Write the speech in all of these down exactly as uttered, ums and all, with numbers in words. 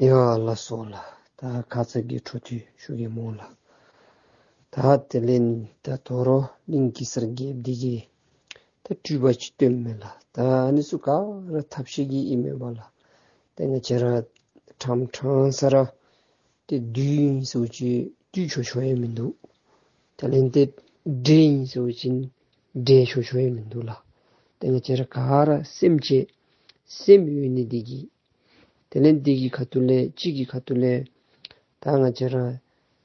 ཡ་ལགས་སོ་ལགས། ད་ཁ་ཙ་གི་འཕྲོ་མཐུད་ཞུ་གེ་སྨོ་ལགས། ད་དེ་ལས་ད་དོ་རུང་གླིང་གེ་སར་རྒྱལཔོ་འདི་གིས་ད་སྤྲུལ་པ་ཅིག་སྟོནམ་མས་ལགས། ད་ཨ་ནི་ཚུ་ག་ར་ཐབས་ཤེས་ཀྱིས་ཨིན་མས་པ་ལགས། ད་ང་བཅས་ར་ཕྲང་ཕྲང་ས་ར་ཏེ་བདུད་ཨིན་ཟེར་བ་ཅིན་བཏུལ་ཆོག་ཆོག་ཡང་མིན་འདུག། དེ་ལས་ཏེ་འདྲེ་ཨིན་ཟེར་བ་ཅིན་བསྒྲལ་ཆོག་ཆོག་ཡང་མིན་འདུག་ལགས། ཏེ་ང་བཅས་ར་ག་ར་སེམས་ཅན་སེམས་ཡོད་ནི་འདི་གིས། དེ་ལས་འདི་གི་ཁ་ཐུག་ལས་གཅིག་གི་ཁ་ཐུག་ལས་ད་ང་བཅས་ར་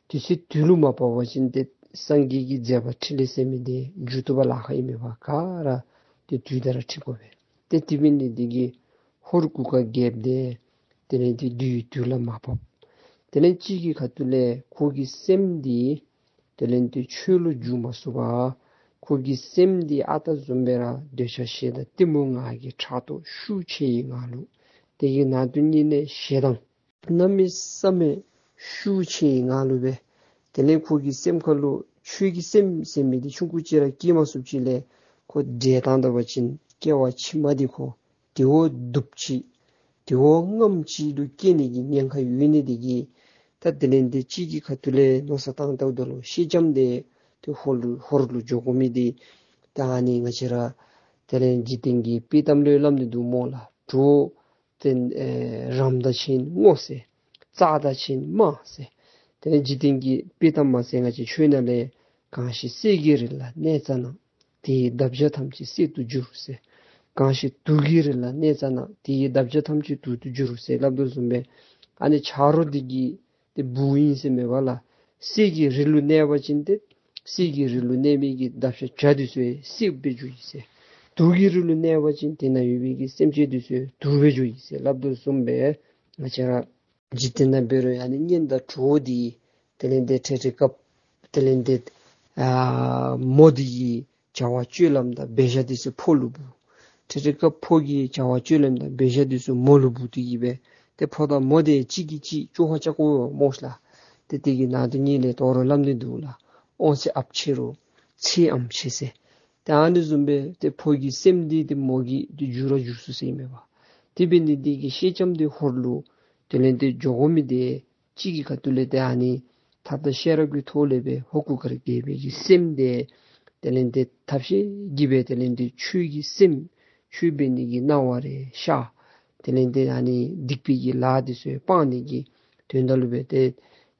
དུས་ཚོད་དུས་ལུ་མ་བབས་པ་ཅིན་ཏེ་སངས་རྒྱས་ཀྱི་མཛད་པ་འཕྲིན་ལས་ཟེར་མི་འདི་མཇུག་བསྡུ་བ་ལཱ་ཁག་ཨིན་མས་པ། ག་ར་ཏེ་དུས་དང་ར་འཁྲིལ་དགོ་པས། ཏེ་དེ་འབད་ནི་འདི་གིས་ཧོར་གུར་དཀར་རྒྱལཔོ་འདི་དེ་ལས་ཏེ་དུས་དུས་ལུ་མ་བབས། དེ་ལས་གཅིག་གི་ཁ་ཐུག་ལས་ཁོ་གི་སེམས་འདི་དེ་ལས་ཏེ་ཆོས་ལུ་འཇུག་མ་ཚུགས་པར་ཁོ་གི་སེམས་འདི་ཨ་རྟག་བཟུམ་སྦེ་ར་འདོད་ཆགས་ཞེ་སྡང་གཏི་མུག་ང་རྒྱལ་ཕྲག་དོག་ཤུགས་ཆེ་བའི་ངང་ལུ་དེ་གི་ནང་དོན་ཉིད་ལས་ཞེ་སྡང་གནམ་མེད་ས་མེད་ཤུགས་ཆེ་བའི་ངང་ལུ་སྦེ། དེ་ལས་ཁོ་གི་སེམས་ཁ་ལུ་ཆོས་ཀྱི་སེམས་ཟེར་མི་འདི་ཆུང་ཀུ་ཅིག་ར་སྐྱེ་མ་ཚུགསཔ་ཅིག་ལས་ཁོ་བསྒྲལ་བཏང་ད་པ་ཅིན་སྐྱེ་བ་ཕྱི་མ་འདི་ཁོ་དེ་བ་སྡུག་ཅིག་དེ་བ་ངནམ་ཅིག་ལུ་སྐྱེ་ནི་གི་ཉེན་ཁ་ཡོད་ནི་འདི་གིས། ད་དེ་ལས་ཏེ་གཅིག་གི་ཁ་ཐུག་ལས་མནོ་བསམ་བཏང་བལྟཝ་ད་ལུ་སེང་ལྕམ་འདི་ཏེ་ཧོར་ལུ་ཧོར་ལུ་འགྱོ་དགོ་མི་འདི་ད་ཨ་ནི་ང་བཅས་ར་དེ་ལས་འཇིག་རྟེན་གྱི་དཔྱེ་གཏམ་ལུ་སླབ་ནི་འདུག་སྨོ་ལགས། གྲོགས་ཏེ་ཨེ་རམ་དང་ཕྱད་སྔོ་ཟེར། བཙག་དང་ཕྱད་དམར་ཟེར། དེ་ལས་འཇིག་རྟེན་གྱི་དཔྱེ་གཏམ་མ་ཟེར་ང་བཅས་ཆོས་ནང་ལས། གང་ཞིག་གསེར་གྱི་རི་ལ་གནས་བཙའ་ན། དེ་ཡི་འདབ་ཆགས་ཐམས་ཅད་གསེར་དུ་འགྱུར་ཟེར། གང་ཞིག་དུག་གི་རི་ལ་གནས་བཙའ་ན། དེ་ཡི་འདབ་ཆགས་ཐམས་ཅད་དུག་ཏུ་འགྱུར་ཟེར་སླབ་དོ་བཟུམ་སྦེ། ཨ་ནི་ཆ་རོགས་འདི་གི་ཏེ་བུ་ཨིན་ཟེར་མས་པ་ལགས། གསེར་གྱི་རི་ལུ་གནས་པ་ཅིན་ཏེ་གསེར་གྱི་རི་ལུ་གནས་མི་གི་འདབ་ཆགས་བྱ་འདི་ཚུ་གསེར་སྦེ་འགྱུར་ཡི་ཟེར། དུག་གི་རི་ལུ་གནས་པ་ཅིན་དེ་ནང་ཡོད་པའི་གི་སེམས་ཅན་འདི་ཚུ་དུག་སྦེ་འགྱུར་ཡི་ཟེར་སླབ་དོ་བཟུམ་སྦེ། ང་བཅས་ར་འཇིག་རྟེན་ནང་འབད་རུང་ཨ་ནི་གཉེན་དང་གྲོགས་འདི་དེ་ལས་ཏེ་འཕྲལ་འཕྲལ་སྐབས་དེ་ལས་ཏེ་ཨ་མོ་འདི་གི་བྱ་བ་སྤྱོད་ལམ་དང་འབད་བཞག་འདི་ཚུ་ཕོ་ལུ་འབུལ། འཕྲལ་འཕྲལ་སྐབས་ཕོ་གི་བྱ་བ་སྤྱོད་ལམ་དང་འབད་བཞག་འདི་ཚུ་མོ་ལུ་འབུལ་ཏེ་གི་སྦེ་ཏེ་ཕོ་དང་མོ་འདི་གཅིག་གིས་གཅིག་བཅོ་ཁ་རྐྱབ་དགོ་སྨོ་ལགས། ཏེ་དེ་གི་ནང་དོན་ཉིད་ལས་དོ་རུང་སླབ་ནི་འདུག་ལགས། དབང་ཚད་ཨཔ་ཆེ་རུང་ཚེ་ཨམ་ཆེ་ཟེར། ཏེ་ཨ་ནི་བཟུམ་སྦེ་ཏེ་ཕོ་གི་སེམས་འདི་ཏེ་མོ་གིས་ཏེ་འགྱུར་ར་འགྱུར་ཚུགས་ཟེར་ཨིན་མས་པ། དེ་འབད་ནི་འདི་གིས་སེང་ལྕམ་འདི་ཧོར་ལུ་དེ་ལས་ཏེ་འགྱོ་དགོ་མི་འདི་གཅིག་གི་ཁ་ཐུག་ལས་ཏེ་ཨ་ནི་ཐབས་དང་ཤེས་རབ་ཀྱི་ཐོག་ལས་སྦེ་ཧོར་གུར་དཀར་རྒྱལ་པོའི་གི་སེམས་འདི་དེ་ལས་ཏེ་ཐབས་ཤེས་ཀྱིས་སྦེ་དེ་ལས་ཏེ་ཆོས་ཀྱི་སེམས་ཆོས་འབད་ནི་གི་སྣང་བ་རེ་ཤར། དེ་ལས་ཏེ་ཨ་ནི་སྡིག་པའི་གི་ལཱ་འདི་ཚུ་སྤང་ནི་གི་དོན་དག་ལུ་སྦེ་ཏེ་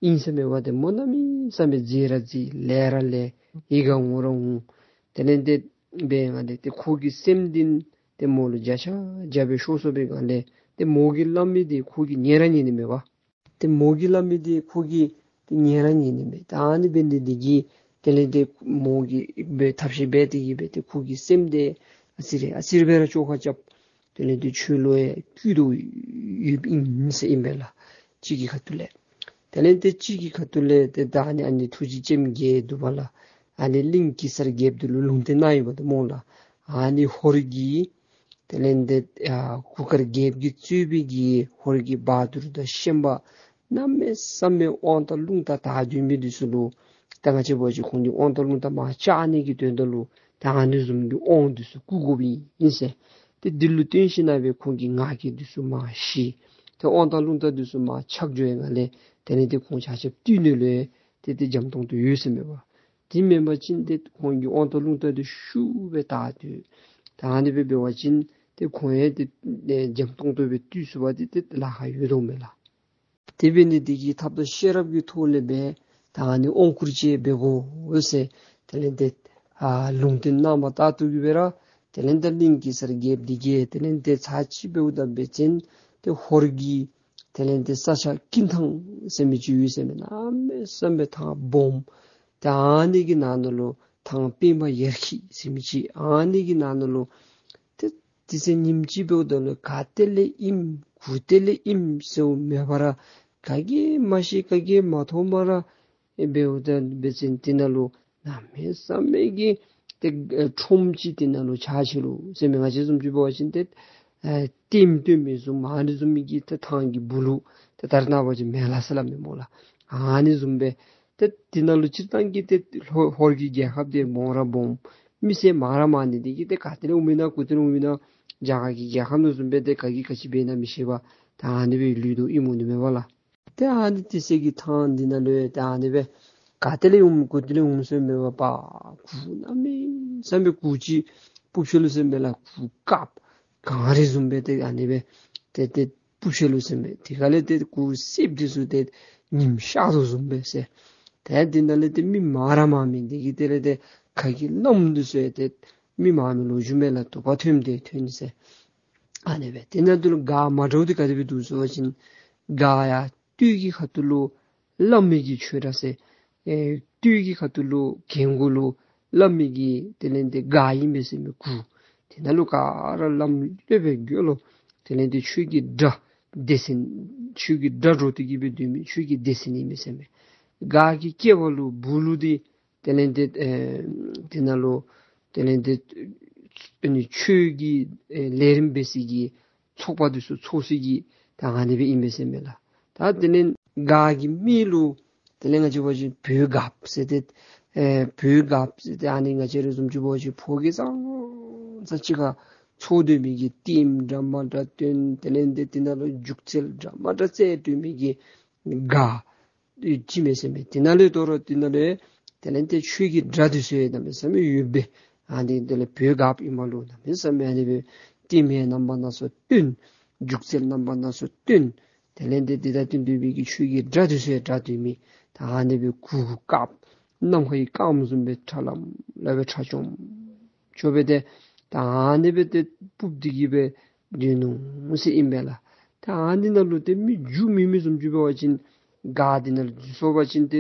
ཨིན་ཟེར་མས་པ། ཏེ་མོ་གནམ་མེད་ས་མེད་མཛེས་ར་མཛེས་ལེགས་ར་ལེགས་ཡིད་ཁར་འོང་ར་འོང་། དེ་ལས་ཏེ་འབད་བའི་སྒང་ལས་ཏེ་ཁོ་གི་སེམས་འདི་ཏེ་མོ་ལུ་བརྒྱ་ཆ་བརྒྱ་སྦེ་ཤོར་སོང་བའི་སྒང་ལས་ཏེ་མོ་གིས་སླབ་མི་འདི་ཁོ་གིས་ཉན་ར་ཉན་ནི་མས་པ། ཏེ་མོ་གིས་སླབ་མི་འདི་ཁོ་གིས་ཏེ་ཉན་ར་ཉན་ནི་མས། ད་ཨ་ནི་འབད་ནི་འདི་གིས་དེ་ལས་ཏེ་མོ་གིས་སྦེ་ཐབས་ཤེས་འབད་དེ་གི་སྦེ་ཏེ་ཁོ་གི་སེམས་འདི་ཨ་ཙི་རེ་ཨ་ཙི་རེ་སྦེ་ར་བཅོ་ཁ་རྐྱབ། དེ་ལས་ཏེ་ཆོས་ལུ་ཡང་བསྐུལ་དོ་ཡོདཔ་ཨིན་ཟེར་ཨིན་པས་ལགས། གཅིག་གི་ཁ་ཐུག་ལས། དེ་ལས་ཏེ་གཅིག་གི་ཁ་ཐུག་ལས་ཏེ་ད་ཨ་ནི་ཨ་ནི་ཐུགས་རྗེ་ཅན་གྱིས་འདུག་པ་ལགས། ཨ་ནི་གླིང་གེ་སར་རྒྱལཔོ་འདི་ལུ་ལུང་བསྟན་གནང་ཡོདཔ་འདུག་སྨོ་ལགས། ཨ་ནི་ཧོར་གྱི་དེ་ལས་ཏེ་ཨ་གུར་དཀར་རྒྱལཔོ་གིས་གཙོས་པའི་གི་ཧོར་གྱི་བ་དུར་དང་ཤན་པ་གནམ་མེད་ས་མེད་དབང་ཐང་རླུང་རྟ་དར་སྡོད་མི་འདི་ཚུ་ལུ་ད་ང་བཅས་འབད་བ་ཅིན་ཁོང་གི་དབང་ཐང་རླུང་རྟ་མར་བཅག་ནི་གི་དོན་དག་ལུ་ད་ཨ་ནི་བཟུམ་གྱི་དབང་འདི་ཚུ་བསྐུར་དགོཔ་ཨིན་ཟེར། ཏེ་འདི་ལུ་བརྟེན་ཞིན་ན་སྦེ་ཁོང་གི་ང་རྒྱལ་འདི་ཚུ་མར་ཞི། ཏེ་དབང་ཐང་རླུང་རྟ་འདི་ཚུ་མར་ཆག་འགྱོ་བའི་སྒང་ལས་དེ་ལས་ཏེ་ཁོང་ཆ་ཁྱབ་བཏུལ་ནི་ལུ་ཏེ་ཏེ་འཇམ་ཏོང་ཏོ་ཡོད་ཟེར་མས་པ། དེ་མེན་པ་ཅིན་ཏེ་ཁོང་གི་དབང་ཐང་རླུང་རྟ་འདི་ཤུགས་སྦེ་དར་ཏེ་ད་ཨ་ནི་སྦེ་འབད་བ་ཅིན་ཏེ་ཁོང་ཡང་ཏེ་ཨེ་འཇམ་ཏོང་ཏོ་སྦེ་བཏུལ་ཚུགས་པ་འདི་ཏེ་ལཱ་ཁག་ཡོད་དོ་མས་ལགས། དེ་འབད་ནི་འདི་གིས་ཐབས་དང་ཤེས་རབ་ཀྱི་ཐོག་ལས་སྦེ་ད་ཨ་ནི་དབང་བསྐུར་ཅིག་འབད་དགོ་ཟེར་དེ་ལས་ཏེ་ཨ་ལུང་བསྟན་གནངམ་ལྟར་དུ་གི་སྦེ་ར་དེ་ལས་ཏེ་གླིང་གེ་སར་རྒྱལཔོ་འདི་གིས་དེ་ལས་ཏེ་ཚར་གཅིག་འབདཝ་ད་འབད་བ་ཅིན་ཏེ་ཧོར་གྱི་དེ་ལས་ཏེ་ས་ཆ་ཀིན་ཐང་ཟེར་མི་ཅིག་ཡོད་ཟེར་མས། གནམ་མེད་ས་མེད་ཐང་སྦོམ། ཏེ་ཨ་ནི་གི་ནང་ན་ལུ་ཐང་པདྨ་ཡར་འཁྱིལ་ཟེར་མི་ཅིག་ཨ་ནི་གི་ནང་ན་ལུ་ཏེ་དེ་ཚེ་ཉིནམ་ཅིག་འབདཝ་ད་ལུ་ག་ཏེ་ལས་ཨིནམ་གུ་ཏེ་ལས་ཨིནམ་ཟེརཝ་མེད་པར་ག་གིས་མ་ཤེས་ག་གིས་མ་མཐོང་བར་ཨེ་འབདཝ་ད་འབད་བ་ཅིན་དེ་ནང་ལུ་གནམ་མེད་ས་མེད་ཀྱི་ཏེ་ཨེ་ཁྲོམ་ཅིག་དེ་ནང་ལུ་ཆགས་ཅི་ལོ་ཟེར་མས། ང་བཅས་བཟུམ་ཅིག་འབད་བ་ཅིན་ཏེ་ཨེ་ལྟདམོ་སྟོན་མི་བཟུམ་ཨ་ནི་བཟུམ་མའི་གི་ཏེ་ཐང་གི་སྦུག་ལུ་ཏེ་ད་རེས་ནངས་པ་ཅིན་མེ་ལ་ཟེར་སླབ་མས་སྨོ་ལགས། ཨ་ནི་བཟུམ་སྦེ་ཏེ་དེ་ནང་ལུ་སྤྱིར་བཏང་གི་ཏེ་ཧོ་ཧོར་གྱི་རྒྱལ་ཁབ་འདི་སྦོམ་ར་སྦོམ། མི་སེར་མང་ར་མང་ནི་འདི་གིས་ཏེ་ག་ཏེ་ལས་འོང་མི་ན་གུ་ཏེ་ལས་འོང་མི་ན་རྒྱ་གར་གྱི་རྒྱལ་ཁབ་ནང་བཟུམ་སྦེ་ཏེ་ག་གིས་ག་ཅི་འབད་ན་མི་ཤེས་པར་ ད་ཨ་ནི་སྦེ་ལུས་དོ་ཨིནམ་འོང་ནི་མས་པ་ལགས། ཏེ་ཨ་ནི་ཏེ་ས་གི་ཐང་འདི་ནང་ལུ་ཡང་ཏེ་ཨ་ནི་སྦེ་ག་ཏེ་ལས་འོང་གུ་ཏེ་ལས་འོང་ཟེར་མེད་པར་གུར་གནམ་མེད་ས་མེད་གུར་ཅིག་སྤུབས་ཅི་ལོ་ཟེར་མས་ལགས། གུར་དཀརཔོ་གངས་རི་བཟུམ་སྦེ་ཏེ་ཨ་ནི་སྦེ་ཏེ་ཏེ་སྤུབས་ཅི་ལོ་ཟེར་མས། དེ་ཁ་ལས་ཏེ་གུར་སེརཔོ་འདི་ཚུ་ཏེ་ཉིམ་ཤར་དོ་བཟུམ་སྦེ་ཟེར། ཏེ་འདི་ནང་ལས་ཏེ་མི་མང་ར་མང་མི་འདི་གིས་དེ་ལས་ཏེ་ཁ་གི་རླངསམ་འདི་ཚུ་ཡང་ཏེ་མི་མང་མི་ལོ་རྒྱུས་མས་ལགས། དུ་བ་ཐོནམ་འདི་ཐོན་ཟེར། ཨ་ནི་སྦེ་དེ་ནང་དུ་ལུ་སྒར་མ་འདྲཝ་འདི་ག་དེ་སྦེ་འདུག་ཟེར་བ་ཅིན་སྒར་ཡར་སྟོད་ཀྱི་ཁ་ཐུག་ལུ་བླ་མའི་གི་ཆོས་གྲྭ་ཟེར། ཨེ་སྟོད་ཀྱི་ཁ་ཐུག་ལུ་གྱལ་མགུ་ལུ་བླ་མའི་གི་དེ་ལས་ཏེ་སྒར་ཨིན་པས་ཟེར་མས་གུར། དེ་ནང་ལུ་ག་ར་བླམ་སློབ་དཔོན་དགེ་སློང་དེ་ལས་ཏེ་ཆོས་ཀྱི་སྒྲ་སྡེ་ཚན་ཆོས་ཀྱི་སྒྲ་སྒྲོག་སྟེ་གི་སྦེ་སྡོད་མི་ཆོས་ཀྱི་སྡེ་ཚན་ཨིན་པས་ཟེར་མས། སྒར་གྱི་སྐེད་པ་ལུ་སྦུག་ལུ་འདི་དེ་ལས་ཏེ་ཨེ་དེ་ནང་ལུ་དེ་ལས་ཏེ་ཨ་ནི་ཆོས་ཀྱི་ཨེ་ལས་རིམ་འབད་ས་གི་ཚོགས་པ་འདི་ཚུ་ཚོགས་ས་གི་ད་ཨ་ནི་སྦེ་ཨིན་པས་ཟེར་མས་ལགས། ད་དེ་ལས་སྒར་གྱི་སྨད་ལུ་དེ་ལས་ང་བཅས་འབད་བ་ཅིན་བོད་སྒརཔོ་ཟེར་ཏེ་ཨེ་བོད་སྒརཔོ་ཟེར་ཏེ་ཨ་ནི་ང་བཅས་ར་བཟུམ་ཅིག་འབད་བ་ཅིན་ཕོ་སྐྱེས་ཙང་ཙང་གཅིག་ཁར་ཚོགས་སྡོད་མི་གི་ལྟདམོ་འདྲ་མ་འདྲ་སྟོན། དེ་ལས་ཏེ་དེ་ནང་ལུ་རྒྱུག་རྩལ་འདྲ་མ་འདྲ་རྩེད་སྡོད་མི་གི་སྒར་ཨེ་ཅིག་མས་ཟེར་མས། དེ་ནང་ལས་དོ་རུང་དེ་ནང་ལས་དེ་ལས་ཏེ་ཆོས་ཀྱི་སྒྲ་འདི་ཚུ་ཡང་གནམ་མེད་ས་མེད་ཡོདཔ་སྦེ། ཨ་ནི་དེ་ལས་བོད་སྒརཔོ་ཨིནམ་ལུ་གནམ་མེད་ས་མེད་ཨ་ནི་སྦེ་ལྟདམོ་ཡང་རྣམ་པ་སྣ་ཚོགས་སྟོན། རྒྱུག་རྩལ་རྣམ་པ་སྣ་ཚོགས་སྟོན། དེ་ལས་ཏེ་དེ་དང་བསྟུན་ཏེ་སྦེ་གི་ཆོས་ཀྱི་སྒྲ་འདི་ཚུ་ཡང་སྒྲོག་སྡོད་མི་ད་ཨ་ནི་སྦེ་གུར་དཀརཔོ་ནམ་མཁའི་སྐརམ་བཟུམ་སྦེ་ཁྲ་ལམ་ལམ་སྦེ་ཁྲ་ཆོམ་ཆོམ་སྦེ་ཏེ་ད་ཨ་ནི་སྦེ་ཏེ་སྤུབས་ཏེ་གི་སྦེ་སྡོད་ནུག་ཟེར་ཨིན་པས་ལགས། ད་ཨ་ནི་ནང་ལུ་ཏེ་མི་རྒྱུས་མེད་མི་བཟུམ་ཅིག་འབད་བ་ཅིན་སྒར་འདི་ནང་ལུ་འཛུལ་སོང་པ་ཅིན་ཏེ་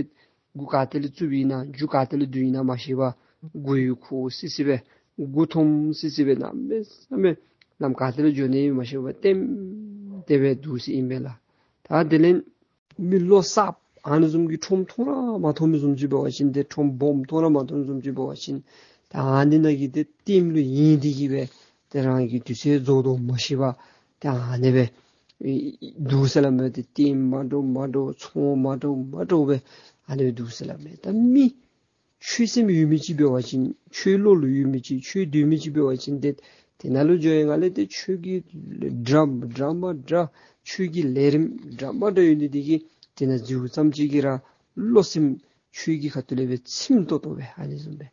མགུ་ག་ཏེ་ལས་བཙུགསཔ་ཨིན་ན་མཇུག་ག་ཏེ་ལས་བསྡུཝ་ཨིན་ན་མ་ཤེས་པར་མགུ་ཡུ་འཁོར་སི་སི་སྦེ་མགུ་འཐོམ་སི་སི་སྦེ་གནམ་མེད་ས་མེད་ལམ་ག་ཏེ་ལས་འགྱོ་ནི་ཨིན་མ་ཤེས་པར་ལྟདམོ་དེ་སྦེ་འདུག་ཟེར་ཨིན་པས་ལགས། ད་དེ་ལས་མི་བློ་གསརཔ་ཨ་ནི་བཟུམ་གྱི་ཁྲོམ་མཐོང་ར་མ་མཐོང་མི་བཟུམ་ཅིག་འབད་བ་ཅིན་ཏེ་ཁྲོམ་སྦོམ་མཐོང་ར་མ་མཐོང་མི་བཟུམ་ཅིག་འབད་བ་ཅིན་ད་ཨ་ནི་ནང་གི་ཏེ་ལྟདམོ་ལུ་ཡེངས་ཏེ་གི་སྦེ་ཏེ་རང་གི་དུས་ཚོད་རྫོགས་དོ་མ་ཤེས་པར་ཏེ་ཨ་ནི་སྦེ་འདུག་ཟེར་སླབ་མས། ཏེ་ལྟདམོ་མ་འདྲཝ་མ་འདྲཝ་ཚོང་མ་འདྲཝ་མ་འདྲཝ་སྦེ་ཨ་ནི་སྦེ་འདུག་ཟེར་སླབ་མས། ད་མི་ཆོས་སེམས་ཡོད་མི་ཅིག་འབད་བ་ཅིན་ཆོས་བློ་ལུ་ཡོད་མི་ཅིག་ཆོས་འདོད་མི་ཅིག་འབད་བ་ཅིན་ཏེ་དེ་ནང་ལུ་འགྱོ་ཡི་ང་ལས་ཏེ་ཆོས་ཀྱི་སྒྲ་འདྲ་མ་འདྲ་ཆོས་ཀྱི་ལས་རིམ་འདྲ་མ་འདྲ་ཡོད་ནི་དེ་གིས་དེ་ནང་འཛུལཝ་ཙམ་ཅིག་གིས་ར་བློ་སེམས་ཆོས་ཀྱི་ཁ་ཐུག་ལས་སྦེ་ཚིམ་ཏོག་ཏོ་སྦེ་ཨ་ནི་བཟུམ་སྦེ།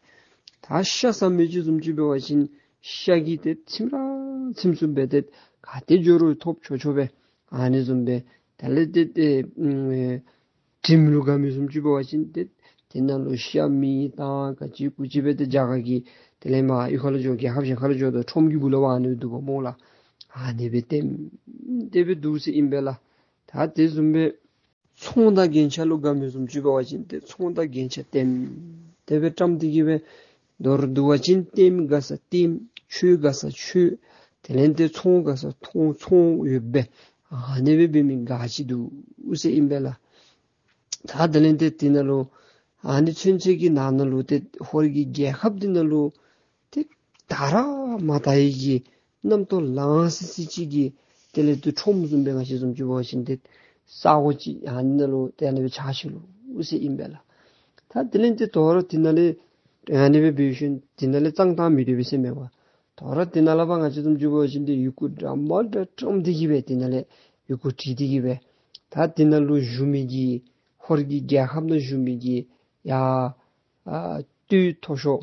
ད་ཤ་ཟ་མི་ཅིག་བཟུམ་ཅིག་འབད་བ་ཅིན་ཤ་གིས་ཏེ་ཚིམ་ར་ཚིམ་ཚུགསཔ་སྦེ་ཏེ་ག་ཏེ་འགྱོ་རུང་ཐོབ་ཆོག་ཆོག་སྦེ་ཨ་ནི་བཟུམ་སྦེ། དེ་ལས་ཏེ་ཨེ་ཨེ་དྲིམ་ལུ་དགའ་མི་བཟུམ་ཅིག་འབད་བ་ཅིན་ཏེ་དེ་ནང་ལུ་ཤ་མེད་དང་ག་ཅི་གུ་ཅི་སྦེ་ཏེ་རྒྱ་གར་གྱི་དེ་ལས་མར་གཡུས་ཁ་ལུ་འགྱོ་རྒྱལ་ཁབ་གཞན་ཁ་ལུ་འགྱོ་དོ་ཁྲོམ་གྱི་སྦུག་ལུ་འབད་ཨ་ནི་འདུག་པ་སྨོ་ལགས། ཨ་ནི་སྦེ་ལྟདམོ་དེ་སྦེ་འདུག་ཟེར་ཨིན་པས་ལགས། ད་དེ་བཟུམ་སྦེ་ཚོང་དང་རྒྱན་ཆ་ལུ་དགའ་མི་བཟུམ་ཅིག་འབད་བ་ཅིན་ཏེ་ཚོང་དང་རྒྱན་ཆ་ལྟདམོ་དེ་སྦེ་བཀྲམ་སྟེ་གི་སྦེ་མདོར་བསྡུ་བ་ཅིན་ལྟདམོ་དགའ་ས་ལྟདམོ་ཆོས་དགའ་ས་ཆོས་དེ་ལས་ཏེ་ཚོང་དགའ་ས་ཚོང་ཚོང་ཡོདཔ་སྦེ་ཨ་ནི་སྦེ་འབད་མི་སྒར་ཅིག་འདུག་ཟེར་ཨིན་པས་ལགས། ད་དེ་ལས་ཏེ་དེ་ནང་ལུ་ཨ་ནི་ཚུན་ཚོད་ཀྱི་ནང་ན་ལུ་ཏེ་ཧོར་གྱི་རྒྱལ་ཁབ་འདི་ནང་ལུ་ཏེ་དར་ར་མ་དར་བའི་གི་རྣམ་རྟོག་ལང་སི་སི་ཅིག་གི་དེ་ལས་ཏེ་ཁྲོམ་བཟུམ་སྦེ་ང་བཅས་བཟུམ་ཅིག་འབད་བ་ཅིན་ཏེ་ས་གོ་ཅིག་ཨ་ནི་ནང་ལུ་ཏེ་ཨ་ནི་སྦེ་ཆགས་ཅི་ལོ་ཟེར་ཨིན་པས་ལགས། ད་དེ་ལས་ཏེ་དོ་རུང་དེ་ནང་ལས་ཨ་ནི་སྦེ་འབད་ཞིནམ་དེ་ནང་ལས་གཙང་ཐང་མི་སྡོད་པས་ཟེར་མས་པ། དོ་རུང་དེ་ནང་ལས་ཕར་ང་བཅས་བཟུམ་ཅིག་འབད་བ་ཅིན་ཏེ་ཡི་གུ་འདྲ་མ་འདྲ་བཀྲམ་སྟེ་གི་སྦེ་དེ་ནང་ལས་ཡི་གུ་བྲིས་ཏེ་གི་སྦེ་ད་དེ་ནང་ལུ་བཞུགས་མི་གི་ཧོར་གྱི་རྒྱལ་ཁབ་ནང་བཞུགས་མི་གི་ཡ་ཨ་སྟོད་མཐོ་ཤོས་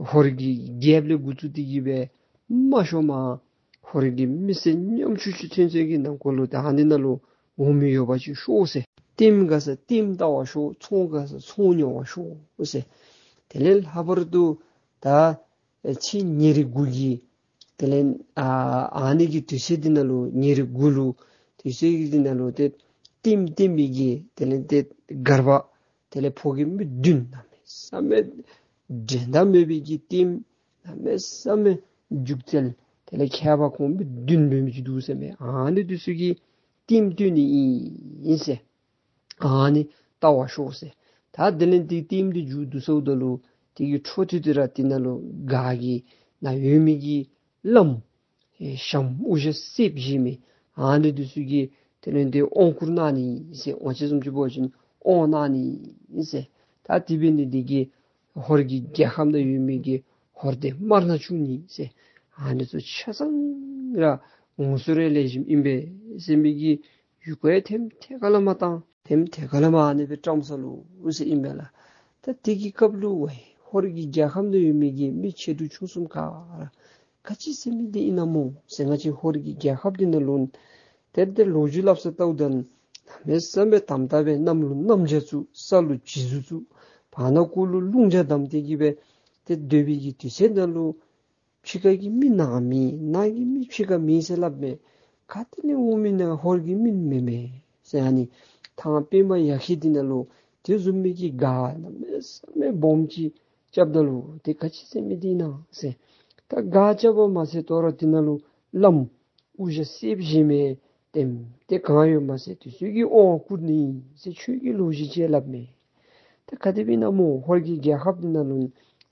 ཧོར་གྱི་རྒྱལཔོ་ལས་འགོ་བཙུགས་ཏེ་གི་སྦེ་དམའ་ཤོས་མར་ཧོར་གྱི་མི་སེར་ཉམ་ཆུང་ཆུང་ཚུན་ཚོད་ཀྱི་ནང་འཁོད་ལུ་ད་ཨ་ནི་ནང་ལུ་འོང་མི་ཡོད་པ་ཅིག་ཤོག་ཟེར། ལྟདམོ་དགའ་ས་ལྟདམོ་ལྟ་བར་ཤོག། ཚོང་དགའ་ས་ཚོང་ཉོ་བར་ཤོག་ཟེར། དེ་ལས་ལྷག་པར་དུ་ད་ཨེ་ཕྱི་ཉེར་དགུ་གི་དེ་ལས་ཨ་ཨ་ནི་གི་དུས་ཚོད་འདི་ནང་ལུ་ཉེར་དགུ་ལུ་དུས་ཚོད་ཀྱི་འདི་ནང་ལུ་ཏེ་ལྟདམོ་ལྟ་མི་གི་དེ་ལས་ཏེ་སྒར་པ་དེ་ལས་ཕོ་སྐྱེས་མི་བདུན་གནམ་མེད་ས་མེད་འགྲན་ཟླ་མེད་པའི་གི་ལྟདམོ་གནམ་མེད་ས་མེད་རྒྱུག་རྩལ་དེ་ལས་མཁས་པ་ཁོང་མི་བདུན་འབད་མི་ཅིག་འདུག་ཟེར་མས། ཨ་ནི་འདི་ཚུ་གིས་ལྟདམོ་སྟོན་ནི་ཨིན་ཟེར། ཨ་ནི་ལྟ་བར་ཤོག་ཟེར། ད་དེ་ལས་ཏེ་ལྟདམོ་འདི་མཇུག་བསྡུ་སོངམ་ད་ལུ་དེ་གི་འཕྲོ་མཐུད་དེ་ར་དེ་ནང་ལུ་སྒར་གྱི་ནང་ཡོད་མི་གི་བླམ་ཨེ་ཞྭམོ་དབུ་ཞྭ་སེརཔོ་བཞེས་མི་ཨ་ནི་འདི་ཚུ་གིས་དེ་ལས་ཏེ་དབང་བསྐུར་གནང་ནི་ཟེར། ང་བཅས་བཟུམ་ཅིག་འབད་བ་ཅིན་དབང་གནང་ནི་ཟེར། ད་དེ་འབད་ནི་འདི་གིས་ཧོར་གྱི་རྒྱལ་ཁམས་ནང་ཡོད་མི་གི་ཧོར་སྡེ་དམར་ནག་བཅུ་གཉིས་ཟེར་ཨ་ནི་ཚུ་ཆ་ཚང་ར་ ངོ་སོ་ར་ལེགས་ཤོམ་ཨིན་པས་ཟེར་མི་གི་ཡུ་གུ་ཡང་ཐེམ་ཐད་ཀར་ལས་མར་བཏང་། ཐེམ་ཐད་ཀར་ལས་མར་ཨ་ནི་སྦེ་བཀྲམ་ས་ལུ་ཟེར་ཨིན་པས་ལགས། ད་དེ་གི་སྐབས་ལུ་ཝའི་ཧོར་གྱི་རྒྱལ་ཁམས་ནང་ཡོད་མི་གི་མི་ཆེ་འབྲིང་ཆུང་གསུམ་ག་ར་ག་ཅི་ཟེར་མི་འདི་ཨིན་ན་སྨོ་ཟེར། ང་བཅས་ཧོར་གྱི་རྒྱལ་ཁབ་འདི་ནང་ལུ་ཏེ་ཏེ་ལོ་རྒྱུས་སླབ་ས་བལྟཝ་ད་གནམ་མེད་ས་མེད་དམ་དམ་སྦེ་གནམ་ལུ་གནམ་རྒྱ་བཙུགས་ས་ལུ་བྱི་ཟུར་བཙུགས་བར་ན་གུ་ལུ་རླུང་རྒྱ་བསྡམས་ཏེ་གི་སྦེ་ཏེ་སྡོད་པའི་གི་དུས་ཚོད་ནང་ལུ་ཕྱི་ཁ་གི་མི་ནཱ་མེད་ནཱ་གི་མི་ཕྱི་ཁར་མེད་ཟེར་སླབ་མས། ག་ཏེ་ལས་འོང་མི་ནཱ་ཧོར་གྱི་མི་མེན་མས་ཟེར། ཨ་ནི་ཐང་པདྨ་ཡ་ཤི་འདི་ནང་ལུ་དེ་བཟུམ་མའི་གི་སྒར་གནམ་མེད་ས་མེད་སྦོམ་ཅིག་རྐྱབ་ད་ལུ་དེ་ག་ཅི་ཟེར་མི་འདི་ཨིན་ན་ཟེར། ད་སྒར་རྐྱབ་པ་མ་ཚད་དོ་རུང་དེ་ནང་ལུ་བླམ་དབུ་ཞྭ་སེརཔོ་བཞེས་མི་ལྟེམ་ལྟེ་གང་ཡོད་མ་ཚད་དེ་ཚུ་གིས་དབང་བསྐུར་ནི་ཟེར་ཆོས་ཀྱི་ལོ་རྒྱུས་ཅིག་སླབ་མས། ད་ག་དེ་སྦེ་ཨིན་ན་སྨོ། ཧོར་གྱི་རྒྱལ་ཁབ་འདི་ནང་ལུ་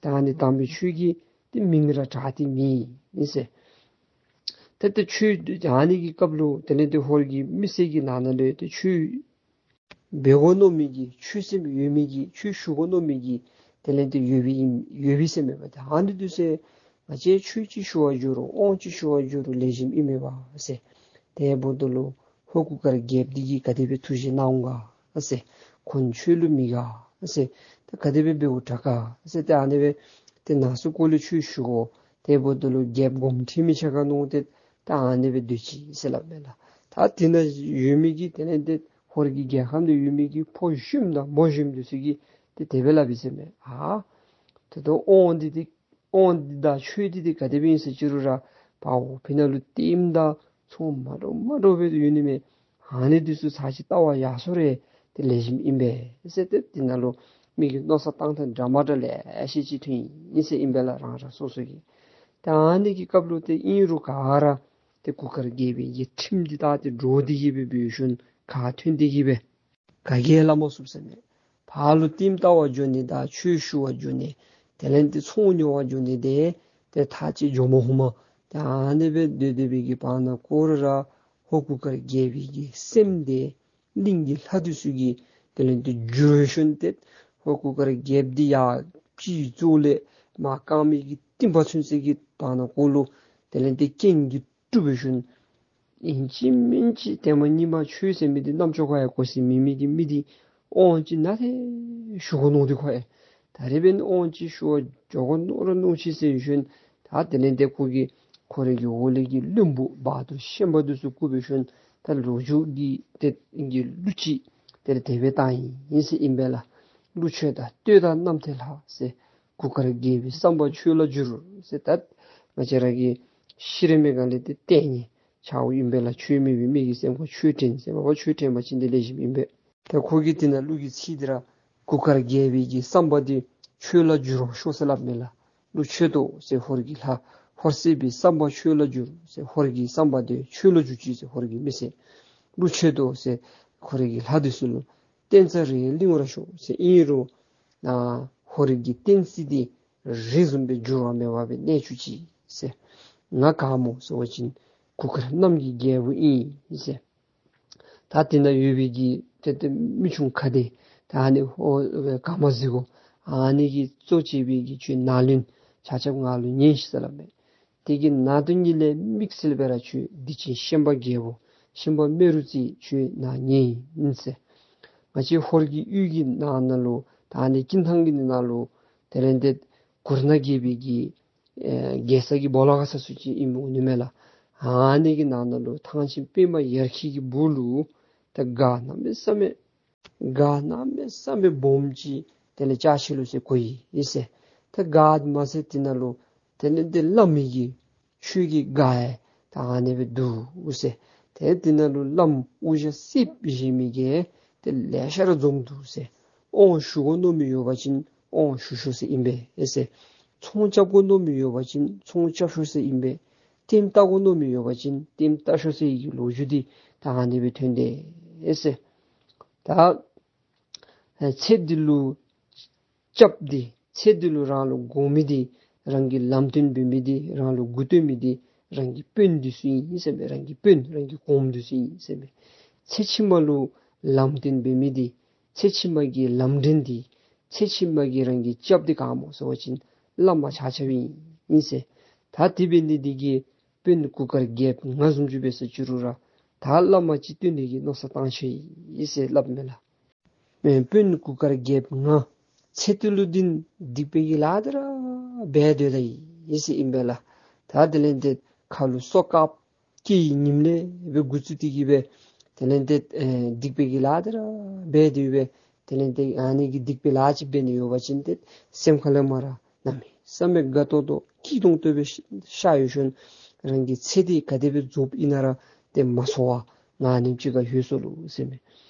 ད་ཨ་ནི་དམ་པའི་ཆོས་ཀྱི་ཏེ་མིང་ར་གྲགས་ཏེ་མེད་ཟེར། ད་ཏེ་ཆོས་ཨ་ནི་གི་སྐབས་ལུ་དེ་ལས་ཏེ་ཧོར་གྱི་མི་སེར་གྱི་ནང་ན་ལུ་ཏེ་ཆོས་འབད་དགོ་མནོ་མི་གི་ཆོས་སེམས་ཡོད་མི་གི་ཆོས་ཞུ་དགོ་མནོ་མི་གི་དེ་ལས་ཏེ་ཡོད་པའི་ཨིན་ཡོད་པའི་ཟེར་མས་པ། ཏེ་ཨ་ནི་འདི་ཚུ་ང་བཅས་ཆོས་ཅིག་ཞུ་བར་འགྱོ་རུང་དབང་ཅིག་ཞུ་བར་འགྱོ་རུང་ལེགས་ཤོམ་ཨིན་མས་པ་ཟེར། དེ་འབདཝ་ད་ལུ་ཧོར་གུར་དཀར་རྒྱལཔོ་འདི་གིས་ག་དེ་སྦེ་ཐུགས་བཞེད་གནང་འོང་ག་ཟེར། ཁོང་ཆོས་ལུ་མི་དགའ་ཟེར། ད་ག་དེ་སྦེ་འབདཝ་དྲག་ག་ཟེར། ཏེ་ཨ་ནི་སྦེ་ཏེ་ནང་སུ་ཀོ་ལུ་ཆོས་ཞུ་དགོ། དེ་འབདཝ་ད་ལུ་རྒྱལཔོ་དགོངསམ་ཁྲེལ་མི་ཆ་ག་མནོ་སྟེ་ད་ཨ་ནི་སྦེ་སྡོད་ཅི་ཟེར་སླབ་མས་ལགས། ད་དེ་ནང་ཡོད་མི་གི་དེ་ལས་ཏེ་ཧོར་གྱི་རྒྱལ་ཁམས་ནང་ཡོད་མི་གི་ཕོ་གཞོནམ་དང་མོ་གཞོནམ་འདི་ཚུ་གིས་ཏེ་དེ་སྦེ་སླབ་ཨིན་ཟེར་མས། ཨ་ད་ལྟོ་དབང་འདི་ཏེ་དབང་འདི་དང་ཆོས་འདི་ཏེ་ག་དེ་སྦེ་ཨིན་ཟེར་ཅི་རུང་ར་ཕར་ཕྱི་ནང་ལུ་ལྟདམོ་དང་ཚོང་མ་འདྲཝ་མ་འདྲཝ་སྦེ་ཡོད་ནི་མས། ཨ་ནི་འདི་ཚུ་ཚར་ཅིག་བལྟ་བར་ཡར་སོང་རུང་ཏེ་ལེགས་ཤོམ་ཨིན་པས་ཟེར། ཏེ་དེ་ནང་ལུ་མི་གིས་མནོ་བསམ་བཏང་ཐངས་འདྲ་མ་འདྲཝ་ལེ་ཤ་ཅིག་ཐོན་ཡི་ཟེར་ཨིན་པས་ལགས། རང་རང་སོ་སོ་གིས། ད་ཨ་ནི་གི་སྐབས་ལུ་ཏེ་ཨིན་རུང་ག་ར་ཏེ་གུར་དཀར་རྒྱལ་པོའི་གི་ཁྲིམས་འདི་ད་ཏེ་འདྲོག་སྟེ་གི་སྦེ་འབད་ཞིནམ་ཁ་ཐོན་ཏེ་གི་སྦེ་ག་གིས་སླབ་མ་ཚུགས་ཟེར་མས། ཕར་ལུ་ལྟདམོ་བལྟ་བར་འགྱོ་ནི་དང་ཆོས་ཞུ་བར་འགྱོ་ནི་དེ་ལས་ཏེ་ཚོང་ཉོ་བར་འགྱོ་ནི་དེ་ཏེ་ཐག་ཅིག་འགྱོ་མ་ནུམ་མས། ཏེ་ཨ་ནི་སྦེ་སྡོད་སྡོད་པའི་གི་བར་ན་ཀོ་ར་ར་ཧོར་གུར་དཀར་རྒྱལ་པོའི་གི་སྲསམོ་དེ་གླིང་གི་ལྷ་འདི་ཚུ་གིས་དེ་ལས་ཏེ་འགྱུར་ཞིནམ་ཏེ་ཧོར་གུར་དཀར་རྒྱལཔོ་འདི་ཡར་སྤྱི་གཙུག་ལས་མར་རྐངམ་གི་རྟིང་པ་ཚུན་ཚོད་ཀྱི་བར་ན་ཀོ་ལུ་དེ་ལས་ཏེ་རྐྱེན་གྱིས་དཀྲུགས་འབད་ཞིནམ་ཨིན་ཅི་མིན་ཅི་ཏེ་མ་ཉི་མ་ཆོས་ཟེར་མི་འདི་རྣམ་ཅོ་ཁར་ཡང་གོ་ས་མེད་མི་གི་མི་འདི་དབང་ཅིག་ནཱ་ཏེ་ཞུ་དགོ་མནོ་སྟེ་ཁོ་ཡང་ད་རིས་འབདན་དབང་ཅིག་ཞུ་བར་འགྱོ་དགོ་མནོ་ར་མནོ་ཅི་ཟེར་ཞིནམ་ད་དེ་ལས་ཏེ་ཁོ་གིས་ཁོ་རའི་གི་འོག་ལས་ཀྱི་བློན་པོ་བར་དུ་ཤན་པ་འདི་ཚུ་བཀུག་འབད་ཞིནམ་ད་ལོ་རྒྱུས་ཀྱི་ཏེ་གི་གླུ་ཅིག་ཏེ་དེ་སྦེ་བཏང་ཡི་ཟེར་ཨིན་པས་ལགས། གླུ་ཆོས་དང་བསྟོད་དང་རྣམ་ཐར་ལྷག་ཟེར། གུར་དཀར་རྒྱལ་པོའི་བསམ་པ་ཆོས་ལ་འགྱུར་ཟེར། ད་ང་བཅས་ར་གི་ཤི་རན་མི་ག་ལས་ཏེ་ལྟས་ངན་ཆགསཔ་ཨིན་པས་ལགས། ཆོས་མེད་པའི་མི་གི་སེམས་ཁར་ཆོས་དྲན་ཟེར་མ་པ་ཆོས་དྲན་པ་ཅིན་ཏེ་ལེགས་ཤོམ་ཨིན་པས། ད་ཁོ་གིས་དེ་ནང་གླུ་གི་ཚིག་འདི་ར་གུར་དཀར་རྒྱལ་པོའི་གི་བསམ་པ་འདི་ཆོས་ལ་འགྱུར་ཤོག་ཟེར་སླབ་མས་ལགས། གླུ་ཆོད་དོ་ཟེར་ཧོར་གྱི་ལྷ། ཧོར་སྲིད་པའི་བསམ་པ་ཆོས་ལ་འགྱུར་ཟེར། ཧོར་གྱི་བསམ་པ་འདི་ཆོས་ལ་འགྱུར་ཅིག་ཟེར་ཧོར་གྱི་མི་སེར། གླུ་ཆོད་དོ་ཟེར་ཧོར་གྱི་ལྷ་འདི་ཚུ་ལུ། བསྟན་རྩ་རེ་བརླིང་བར་ཤོག་ཟེར། ཨིན་རུང་ནཱ་ཧོར་གྱི་བསྟན་སྲིད་འདི་རི་བཟུམ་སྦེ་འགྱུར་བ་མེད་པ་སྦེ་གནས་བཅུག་ཅིག་ཟེར། ང་ག་སྨོ་ཟེར་བ་ཅིན་གུར་དཀར་གནམ་གྱི་རྒྱལ་པོ་ཨིན་ཟེར། ད་དེ་ནང་ཡོད་པའི་གི་ཏེ་ཏེ་མི་ཆུང་ཁ་བདེ་ད་ཨ་ནི་ཧོར་ག་མ་གཟིག་གོ། ཨ་ནི་གིས་གཙོ་བྱས་པའི་གི་ཁྱོད་ནང་བློན་ཆ་ཁྱབ་ང་ལུ་ཉན་ཤིག་ཟེར་སླབ་མས། དེ་གི་ནང་དོན་ཉིད་ལས་དམིགས་བསལ་སྦེ་ར་ཁྱོད་སྡིག་ཅན་ཤན་པ་རྒྱལ་པོ་ཤན་པ་རྨེ་རུ་རྩེ་ཁྱོད་ནཱ་ཉན་ཡི་ཟེར། ང་བཅས་ཧོར་གྱི་ཡུལ་གྱི་ནང་ན་ལུ་ད་ཨ་ནི་ཀིན་ཐང་གི་ནང་ལུ་དེ་ལས་ཏེ་གུར་ནག་རྒྱལ་པོའི་གི་ཨེ་རྒྱལ་ས་གི་སྦོ་ལོགས་ཁར་ས་ཚུ་ཅིག་ཨིནམ་འོང་ནི་མས་ལགས། ཨ་ནི་གི་ནང་ན་ལུ་ཐང་ཆེན་པདྨ་ཡར་འཁྱིལ་གྱི་སྦུག་ལུ་ད་སྒར་གནམ་མེད་ས་མེད་སྒར་གནམ་མེད་ས་མེད་སྦོམ་ཅིག་དེ་ལས་ཅ་ཆས་ལུ་ཟེར་གོ་ཡི་ཟེར། ད་སྒར་མ་ཚད་དེ་ནང་ལུ་དེ་ལས་ཏེ་བླམ་གི་ཆོས་ཀྱི་སྒར་ཡང་ད་ཨ་ནི་སྦེ་འདུག་ཟེར། ཏེ་དེ་ནང་ལུ་བླམ་དབུ་ཞྭ་སེརཔོ་བཞེས་མི་གིས་ཏེ་ལེ་ཤ་ར་འཛོམས་འདུག་ཟེར། དབང་ཞུ་དགོ་མནོ་མི་ཡོད་པ་ཅིན་དབང་ཞུ་ཤོག་ཟེར་ཨིན་པས་ཟེར། ཚོང་རྐྱབ་དགོ་མནོ་མི་ཡོད་པ་ཅིན་ཚོང་རྐྱབ་ཤོག་ཟེར་ཨིན་པས། ལྟདམོ་བལྟ་དགོ་མནོ་མི་ཡོད་པ་ཅིན་ལྟདམོ་བལྟ་ཤོག་ཟེར་བའི་གི་ལོ་རྒྱུས་འདི་ད་ཨ་ནི་སྦེ་ཐོན་དེས་ཟེར། ད་ཚེ་འདི་ལུ་སྐྱབས་འདི་ཚེ་འདི་ལུ་རང་ལུ་དགོ་མི་འདི་རང་གི་ལམ་སྟོན་འབད་མི་འདི་རང་ལུ་མགུ་འཐོམ་མི་འདི་རང་གི་དཔོན་འདི་ཚུ་ཨིན་ཟེར་མས། རང་གི་དཔོན་རང་གི་གོངམ་འདི་ཚུ་ཨིན་ཟེར་མས། ཚེ་ཕྱི་མ་ལུ་ལམ་སྟོན་འབད་མི་འདི་ཚེ་ཕྱི་མ་གི་ལམ་འདྲེན་འདི་ཚེ་ཕྱི་མ་གི་རང་གི་སྐྱབས་འདི་ག་སྨོ་ཟེར་བ་ཅིན་བླ་མ་ཆ་ཁྱབ་ཨིན་ཟེར། ད་དེ་འབད་ནི་འདི་གིས་ དཔོན་གུར་དཀར་རྒྱལཔོ་ང་བཟུམ་ཅིག་འབད་ས་ཅིག་རུང་ར་ད་བླ་མ་ཅིག་བསྟེན་ནི་གི་མནོ་བསམ་བཏང་ཅི་ཨིན་ཟེར་སླབ་མས་ལགས། མེན་དཔོན་གུར་དཀར་རྒྱལཔོ་ང་ཚེ་འདི་ལུ་འདི་སྡིག་པའི་གི་ལཱ་འདི་ར་འབད་སྡོད་ད་ཡི་ཟེར་ཨིན་པས་ལགས། ད་དེ་ལས་འདི་ཁ་ལུ་སོ་དཀརཔོ་སྐྱེས་ཡི་ཉིནམ་ལས་སྦེ་འགོ་བཙུགས་ཏེ་གི་སྦེ་དེ་ལས་འདི་ཨེ་སྡིག་པའི་གི་ལཱ་འདི་ར་འབད་དེ་སྦེ་དེ་ལས་འདི་ཨ་ནི་གི་སྡིག་པའི་ལཱ་ཅིག་འབད་ནི་ཡོད་པ་ཅིན་ཏེ་སེམས་ཁ་ལས་མར་གནམ་མེད་ས་མེད་དགའ་ཏོག་ཏོ་སྐྱིད་ཏོང་ཏོ་སྦེ་ཤར་ཡོད་ཤོང་རང་གི་ཚེ་འདི་ག་དེ་སྦེ་རྫོགསཔ་ཨིན་ན་ར་ཏེ་མ་ཚོར་བར་ང་ཨ་ནེམ་ཅིག་ཁར་ལྷོད་སོ་ལོ་ཟེར་མས།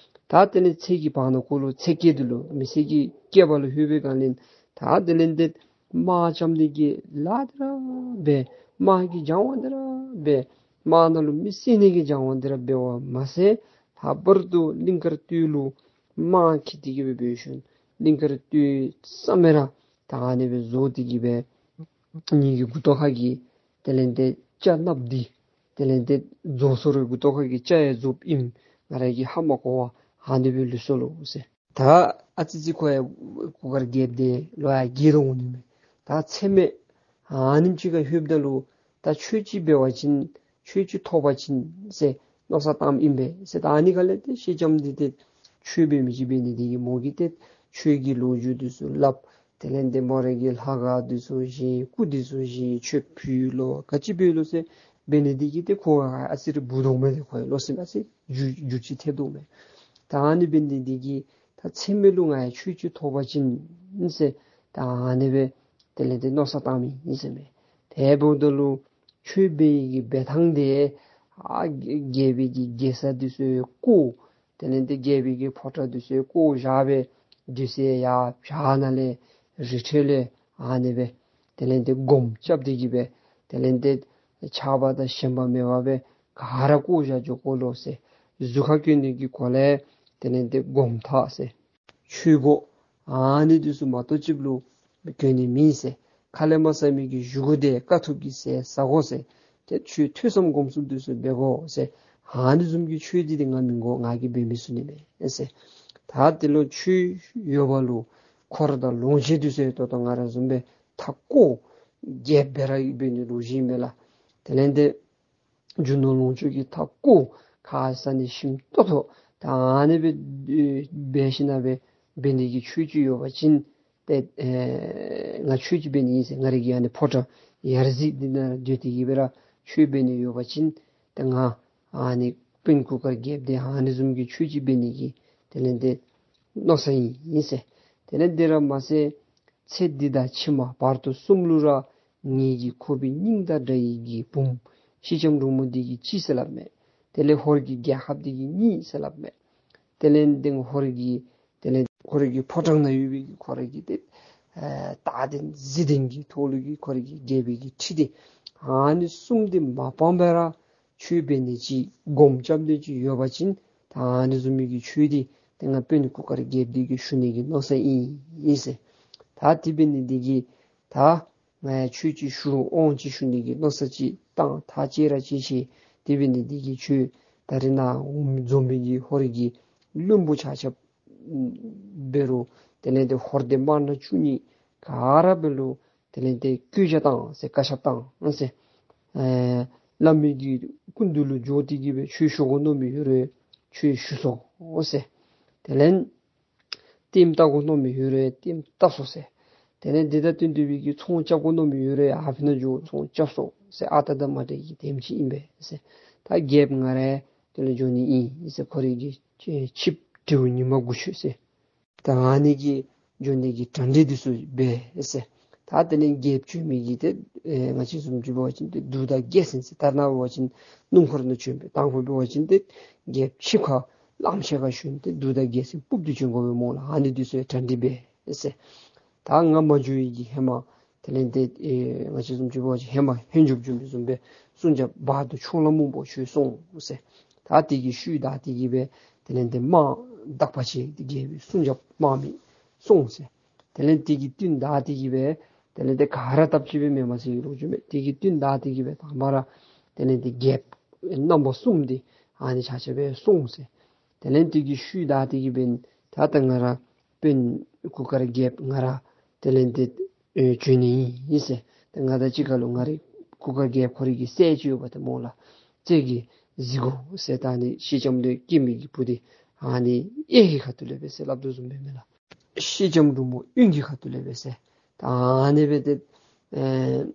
ད་དེ་ལས་ཚེ་གི་བར་ན་ཁོ་ལུ་ཚེ་སྐལ་འདི་ལུ་མི་ཚེ་གི་བསྐལ་པ་ལུ་ལྷོད་པའི་སྒང་ལས་ད་དེ་ལས་འདི་དམག་རྐྱབ་ནི་གི་ལཱ་འདི་ར་འབད། དམག་གི་སྦྱང་བ་འདི་ར་འབད། དམག་ནང་ལུ་མི་བསད་ནི་གི་སྦྱང་བ་འདི་ར་འབད་བ་མ་ཚད་ལྷག་པར་དུ་གླིང་དཀར་སྟོད་ལུ་དམག་འཁྱིད་དེ་གི་སྦེ་འབད་ཤོང་གླིང་དཀར་སྟོད་བསམ་མེད་ར་ད་ཨ་ནི་སྦེ་བཟོ་སྟེ་གི་སྦེ་ངེ་གི་མགུ་ཏོ་ཁ་གི་དེ་ལས་འདི་སྐྱ་ནགཔོ་འདི་དེ་ལས་འདི་རྫོགས་སོ་རུང་མགུ་ཏོ་ཁ་གི་སྐྱ་ཡང་རྫོགསཔ་ཨིནམ་ང་ར་གིས་ཧ་མ་གོ་བར་ཨ་ནི་སྦེ་ལུས་སོ་ལོ་ཟེར། ད་ཨ་ཙི་ཅིག་ཁོ་ཡང་གུར་དཀར་རྒྱལཔོ་འདི་ལོ་ཡང་རྒས་དོ་འོང་ནི་མས། ད་ཚེ་སྨད་ཨ་ནེམ་ཅིག་ཁར་ལྷོདཔ་ད་ལུ་ད་ཆོས་ཅིག་འབད་བ་ཅིན་ཆོས་ཅིག་ཐོབ་པ་ཅིན་ཟེར་མནོ་བསམ་བཏངམ་ཨིན་པས་ཟེར། ད་ཨ་ནི་ཁ་ལས་ཏེ་སེང་ལྕམ་འདི་ཏེ་ཆོས་འབད་མི་ཅིག་འབད་ནི་དེ་གིས་མོ་གིས་ཏེ་ཆོས་ཀྱི་ལོ་རྒྱུས་འདི་ཚུ་སླབ། དེ་ལས་འདི་མོ་ར་གི་ལྷ་ཁང་འདི་ཚུ་བཞེངས། སྐུ་འདི་ཚུ་བཞེངས། ཆོས་ཕུལ་ལོ་ག་ཅི་འབད་ལོ་ཟེར་འབད་ནི་དེ་གིས་ཏེ་ཁོ་ཨ་ཙི་རེ་བུ་དོ་མས། ཏེ་ཁོ་ཡང་བློ་སེམས་ཨ་ཙི་འགྱུར་འགྱུར་ཅིག་ཐེབས་དོ་མས། ད་ཨ་ནི་འབད་ནི་དེ་གིས་ད་ཚེ་སྨད་ལུ་ང་ཡང་ཆོས་ཅིག་ཐོབ་པ་ཅིན་ཟེར་ད་ཨ་ནི་སྦེ་དེ་ལས་འདི་མནོ་བསམ་བཏངམ་ཨིན་ཟེར་མས། དེ་འབདཝ་ད་ལུ་ཆོས་འབད་ནི་གི་འབད་ཐངས་འདི་ཨ་རྒྱལ་པོའི་གི་རྒྱལ་ས་འདི་ཚུ་བསྐོར། དེ་ལས་འདི་རྒྱལ་པོའི་གི་ཕོ་བྲང་འདི་ཚུ་བསྐོར་བཞག་སྦེ་དུས་ཚོད་ཡར་བྱག་ནང་ལས་རི་ཁྲོད་ལས་ཨ་ནི་སྦེ་དེ་ལས་འདི་སྒོམ་རྐྱབ་སྟེ་གི་སྦེ་དེ་ལས་འདི་ཆགས་པ་དང་ཞེན་པ་མེད་པར་སྦེ་ག་ར་བསྐོར་བཞག་འགྱོ་དགོ་ལོ་ཟེར། གཟུགས་ཁར་གྱོན་ནི་གི་གོ་ལ་དེ་ལས་འདི་སྒོམ་ཐག་ཟེར། ཆོས་གོས་ཨ་ནི་འདི་ཚུ་མ་གཏོགས་ཅིག་ལུ་གྱོན་ནི་མེད་ཟེར། ཁ་ལས་མར་ཟ་མི་གི་བཞེས་སྒོ་འདི་དཀའ་ཐུབ་ཀྱིས་ཟ་དགོ་ཟེར། ཏེ་ཆོས་ཐོས་བསམ་སྒོམ་གསུམ་འདི་ཚུ་འབད་དགོ་ཟེར། ཨ་ནི་བཟུམ་གྱི་ཆོས་འདི་ཏེ་ང་མི་དགོ། ང་གིས་འབད་མི་ཚུགས་ནི་མས་ཟེར། ད་དེ་ལུ་ཆོས་ཡོད་པ་ལུ་འཁོར་དང་ལོངས་སྤྱོད་འདི་ཚུ་ཡང་ད་ལྟོ་ང་ར་བཟུམ་སྦེ་མཐའ་བསྐོར་རྒྱལཔོ་སྦེ་ར་འབད་ནི་ལུགས་ཅིག་མས་ལགས། དེ་ལས་འདི་རྒྱུ་ནོར་ལོངས་སྤྱོད་ཀྱིས་མཐའ་བསྐོར་ཁ་ཟས་ནི་ཞིམ་ཏོག་ཏོ་ད་ཨ་ནི་སྦེ་འབད་ཞིན་ན་སྦེ་འབད་ནི་གི་ཆོས་ཅིག་ཡོད་པ་ཅིན་ཏེ་ཨེ་ང་ཆོས་ཅིག་འབད་ནི་ཨིན་ཟེར། ང་རའི་གི་ཨ་ནི་ཕོ་བྲང་ཡར་གཟིགས་འདི་ནང་སྡོད་དེ་གི་སྦེ་ར་ཆོས་འབད་ནི་ཡོད་པ་ཅིན་ཏེ་ང་ཨ་ནི་དཔོན་གུར་དཀར་རྒྱལཔོ་འདི་ཨ་ནི་བཟུམ་གྱི་ཆོས་ཅིག་འབད་ནི་གི་དེ་ལས་འདི་མནོ་བསམ་ཨིན་ཟེར། དེ་ལས་འདི་ར་མ་ཚད་ཚེ་འདི་དང་ཕྱི་མ་བར་དོ་གསུམ་ལུ་ར་ངེ་གི་ཁོག་པའི་སྙིང་དང་འདྲ་བའི་གི་བུམོ་སེང་ལྕམ་འབྲུག་མོ་འདི་གིས་གཅིག་ཟེར་སླབ་མས། དེ་ལས་ཧོར་གྱི་རྒྱལ་ཁབ་འདི་གིས་གཉིས་ཟེར་སླབ་མས། དེ་ལས་འདི་ཧོར་གྱི་དེ་ལས་ཁོ་རའི་གི་ཕོ་བྲང་ནང་ཡོད་པའི་གི་ཁོ་རའི་གི་ཏེ་ཨེ་རྟ་གདན་གཟིག་གདན་གྱི་ཐོག་ལུ་གི་ཁོ་རའི་གི་རྒྱལ་པོའི་གི་ཁྲི་འདི་ཨ་ནི་གསུམ་འདི་མ་སྤངས་པར་ར་ཆོས་འབད་ནི་ཅིག་སྒོམ་རྐྱབ་ནི་ཅིག་ཡོད་པ་ཅིན་ད་ཨ་ནི་བཟུམ་མའི་གི་ཆོས་འདི་ཏེ་ང་དཔོན་གུར་དཀར་རྒྱལཔོ་འདི་གིས་ཞུ་ནི་གི་མནོ་བསམ་ཨིན་ཨིན་ཟེར། ད་དེ་འབད་ནི་འདི་གིས་ད་ང་ཡང་ཆོས་ཅིག་ཞུ་དབང་ཅིག་ཞུ་ནི་གི་མནོ་བསམ་ཅིག་བཏང་ཐག་བཅད་ར་བཅད་ཅི། དེ་འབད་ནི་འདི་གིས་ཁྱོད་ད་རེས་ནཱ་འོང་འཛོམས་མི་གི་ཧོར་གྱི་བློན་པོ་ཆ་ཁྱབ་འབད་རུང་དེ་ལས་འདི་ཧོར་སྡེ་དམར་ནག་བཅུ་གཉིས་ག་ར་འབད་རུང་དེ་ལས་འདི་བཀོད་རྒྱ་བཏང་ཟེར། བཀའ་ཤག་བཏང་ཟེར། ཨེ་བླ་མའི་གི་སྐུ་མདུན་ལུ་འགྱོ་སྟེ་གི་སྦེ་ཆོས་ཞུ་དགོ་མནོ་མི་ཡོད་རུང་ཆོས་ཞུ་སོང་ཟེར། དེ་ལས་ལྟདམོ་བལྟ་དགོ་མནོ་མི་ཡོད་རུང་ལྟདམོ་བལྟ་སོང་ཟེར། དེ་ལས་འདི་དང་བསྟུན་ཏེ་སྦེ་གི་ཚོང་རྐྱབ་དགོ་མནོ་མི་ཡོད་རུང་ཨ་ཕི་ནང་འགྱོ་ཚོང་རྐྱབ་སོང་ཟེར། ཨ་རྟག་དང་མ་རྟག་གི་ལྟདམོ་ཅིག་ཨིན་པས་ཟེར། ད་རྒྱལཔོ་ང་ར་དེ་ལས་འགྱོ་ནི་ཨིན་ཟེར། ཁོ་རའི་གི་ཆིབས་དྲེའུ་ཉི་མ་དགུ་མཆོད་ཟེར། ད་ཨ་ནི་གི་འགྱོ་ནི་གི་གྲ་སྒྲིག་འདི་ཚུ་འབད་ཟེར། ད་དེ་ལས་རྒྱལཔོ་བྱོན་མི་གི་ཏེ་ཨེ་ང་བཅས་བཟུམ་ཅིག་འབད་བ་ཅིན་ཏེ་གདུགས་དང་རྒྱལ་མཚན་ཟེར། ད་རེས་ནངས་འབད་བ་ཅིན་སྣུམ་འཁོར་ནང་བྱོན་པས། དང་ཕུ་འབད་བ་ཅིན་ཏེ་རྒྱལཔོ་ཆིབས་ཁར་གླང་ཆེན་ཁར་ཞོན་ཏེ་གདུགས་དང་རྒྱལ་མཚན་སྤུབས་ཏེ་བྱོན་དགོ་པས་སྨོ་ལགས། ཨ་ནི་འདི་ཚུ་ཡང་གྲ་སྒྲིག་འབད་ཟེར། ད་ང་མ་འགྱོ་བའི་གི་ཧེ་མ་དེ་ལས་འདི་ཨེ་ང་བཅས་བཟུམ་ཅིག་འབད་བ་ཅིན་ཧེ་མ་ཧོན་འཇོབ་འགྱོ་མི་བཟུམ་སྦེ་བསྲུང་བྱ་བར་དུ་ཕྱོགས་ལ་མང་པོ་ཞིག་སོང་ཟེར། ད་དེ་གི་ཤུལ་བདའ་སྟེ་གི་སྦེ་དེ་ལས་འདི་དམག་དག་པ་ཅིག་འདི་རྒྱལ་པོའི་བསྲུང་བྱ་དམག་མི་སོང་ཟེར། དེ་ལས་དེ་གི་བསྟུན་བདའ་སྟེ་གི་སྦེ་དེ་ལས་འདི་ག་ར་སྟབས་གཅིག་སྦེ་མེན་མས་ཟེར་ལོ་རྒྱུས་མས། དེ་གི་བསྟུན་བདའ་སྟེ་གི་སྦེ་དང་པ་ར་དེ་ལས་འདི་རྒྱལཔོ་རྣམ་པ་གསུམ་འདི་ཨ་ནི་ཆ་ཁྱབ་སྦེ་སོང་ཟེར། དེ་ལས་དེ་གི་ཤུལ་བདའ་སྟེ་གི་སྦེ་ད་ད་ང་ར་དཔོན་གུར་དཀར་རྒྱལཔོ་ང་ར་དེ་ལས་འདི་ཨེ་བྱོན་ནི་ཨིན་ཟེར། ད་ང་དང་གཅིག་ཁར་ལུ་ང་རའི་ གུར་དཀར་རྒྱལཔོ་ཁོ་རའི་གི་སྲས་ཅིག་ཡོདཔ་ད་སྨོ་ལགས། ཁྱོད་ཀྱིས་གཟིགས་དགོ་ཟེར། ད་ཨ་ནི་སེང་ལྕམ་ལུ་སྐྱེས་མི་གི་བུ་འདི་ཨ་ནི་གཡས་ཀྱི་ཁ་ཐུག་ལས་འབད་ཟེར་སླབ་དོ་བཟུམ་སྦེ་མས་ལགས། སེང་ལྕམ་འབྲུག་མོ་གཡོན་གྱི་ཁ་ཐུག་ལས་འབད་ཟེར། ད་ཨ་ནི་སྦེ་ཏེ་ཨེ་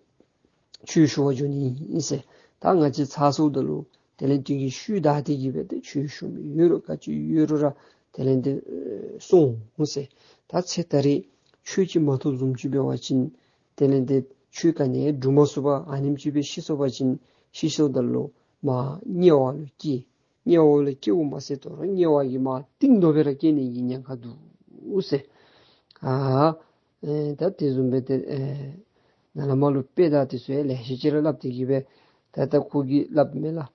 ཆོས་ཞུ་བར་འགྱོ་ནི་ཨིན་ཟེར། ད་ང་བཅས་ཚར་སོངམ་ད་ལུ་དེ་ལས་དེ་གི་ཤུལ་བདའ་སྟེ་གི་སྦེ་ཏེ་ཆོས་ཞུ་མི་ཡོད་རུང་ག་ཅི་ཡོད་རུང་ར་དེ་ལས་ཏེ་ཨེ་སོང་ཟེར། ད་ཚེ་ད་རེས་ཆོས་ཅིག་མ་ཐོབ་བཟུམ་ཅིག་འབད་བ་ཅིན་དེ་ལས་ཏེ་ཆོས་ག་ནི་སྒྲུབ་མ་ཚུགསཔ་ཨ་ནེམ་ཅིག་སྦེ་ཤི་སོང་པ་ཅིན་ཤི་སོངམ་ད་ལུ་མར་དམྱལ་བ་ལུ་སྐྱེ། དམྱལ་བ་ལུ་སྐྱེཝ་མ་ཚད་དོ་རུང་དམྱལ་བ་གི་མར་གཏིང་རྡོ་སྦེ་ར་སྐྱེ་ནི་གི་ཉེན་ཁ་འདུག་ཟེར། ཨ་ཨེ་ད་དེ་བཟུམ་སྦེ་ཏེ་ཨེ་ནཱ་ལས་མར་ལུ་དཔེ་དང་དེ་ཚུ་ཡང་ལེ་ཤ་ཅིག་ར་སླབ་སྟེ་གི་སྦེ་ད་ད་ཁོ་གིས་སླབ་མས་ལགས།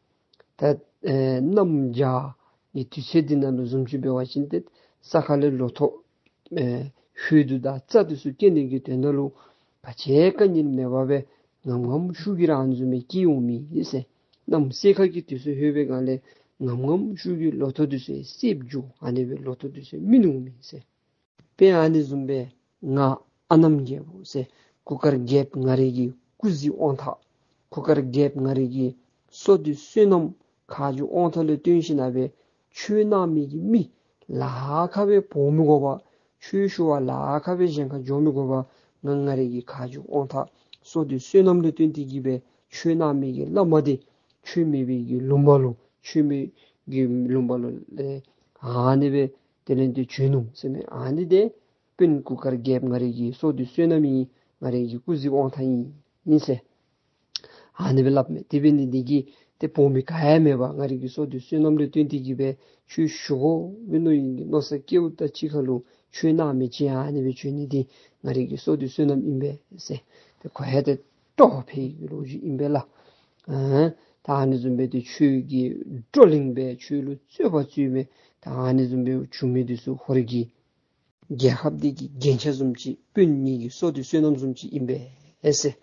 ད་ཨེ་གནམ་བྱཱར་གྱི་དུས་ཚོད་འདི་ནང་ལུ་བཟུམ་ཅིག་འབད་བ་ཅིན་ཏེ་ས་ཁ་ལས་ལོ་ཐོག་ཨེ་ཧོད་དུ་དང་རྩྭ་དེ་ཚུ་སྐྱེ་ནི་གི་དོན་དག་ལུ་ག་ཅི་དཀའ་ངལ་མེད་པར་སྦེ་ངམ་ངམ་ཤུགས་ཀྱིས་ར་ཨ་ནི་བཟུམ་སྦེ་སྐྱེ་འོང་མི་ཨིན་ཟེར། གནམ་སེར་ཁ་གི་དུས་ཚོད་ལྷོད་པའི་སྒང་ལས་ངམ་ངམ་ཤུགས་ཀྱིས་ལོ་ཐོག་དེ་ཚུ་སེརཔོ་འགྱོ། ཨ་ནི་སྦེ་ལོ་ཐོག་དེ་ཚུ་སྨིན་འོང་མི་ཨིན་ཟེར། དཔེ་ཨ་ནི་བཟུམ་སྦེ་ང་ཨ་ནམ་རྒྱལ་པོ་ཟེར་གུར་དཀར་རྒྱལཔོ་ང་རའི་གི་སྐུ་གཟི་དབང་ཐང་གུར་དཀར་རྒྱལཔོ་ང་རའི་གི་བསོད་བདེ་བསོད་ནམས་ཁ་རྗེ་དབང་ཐང་ལུ་བརྟེན་ཞིནམ་ལས་ཆོས་གནང་མི་གི་མི་ལཱ་ཁག་སྦེ་འབོ་མི་དགོ་པར་ཆོས་ཞུ་བར་ལཱ་ཁག་སྦེ་གཞན་ཁར་འགྱོ་མི་དགོ་པར་ང་ང་རའི་གི་ཁ་རྗེ་དབང་ཐང་བསོད་བདེ་བསོད་ནམས་ལུ་བརྟེན་ཏེ་གི་སྦེ་ཆོས་གནང་མི་གི་བླ་མ་འདི་ཆོས་མེད་པའི་གི་ལུང་པ་ལུ་ཆོས་མེད་ཀྱི་ལུང་པ་ལུ་ཨེ་ཨ་ནི་སྦེ་དེ་ལས་ཏེ་བྱོན་ནུག་ཟེར་མས། ཨ་ནི་འདི་དཔོན་གུར་དཀར་རྒྱལཔོ་ང་རའི་གི་བསོད་བདེ་བསོད་ནམས་ཨིན། ང་རའི་གི་སྐུ་གཟི་དབང་ཐང་ཨིན་ཨིན་ཟེར། ཨ་ནི་སྦེ་སླབ་མས། དེ་འབད་ནི་འདི་གིས་ཏེ་འབོ་མི་ག་ཡང་མེད་པར་ང་རའི་གི་བསོད་བདེ་བསོད་ནམས་ལུ་བརྟེན་ཏེ་གི་སྦེ་ཆོས་ཞུ་དགོ་པའི་མནོ་ཡི་མནོ་ས་སྐྱེཝ་ད་ཅིག་ཁར་ལུ་ཆོས་གནང་མི་ཅིག་ཨ་ནི་སྦེ་བྱོན་ནི་འདི་ང་རའི་གི་བསོད་བདེ་བསོད་ནམས་ཨིན་པས་ཟེར། ཏེ་ཁོ་ཡང་ཏེ་སྤྲོ་བ་འཕེལ་གྱི་ལོ་རྒྱུས་ཨིན་པས་ལགས། ཨ་ད་ཨ་ནི་བཟུམ་སྦེ་ཏེ་ཆོས་ཀྱི་བགྲོ་གླེང་འབད་ཆོས་ལུ་རྩོད་པ་རྩོད་མི་ད་ཨ་ནི་བཟུམ་སྦེ་བྱུང་མི་འདི་ཚུ་ཧོར་གྱི་རྒྱལ་ཁབ་འདི་གི་རྒྱན་ཆ་བཟུམ་ཅིག་དཔོན་ངེ་གི་བསོད་བདེ་བསོད་ནམས་བཟུམ་ཅིག་ཨིན་པས་ཟེར།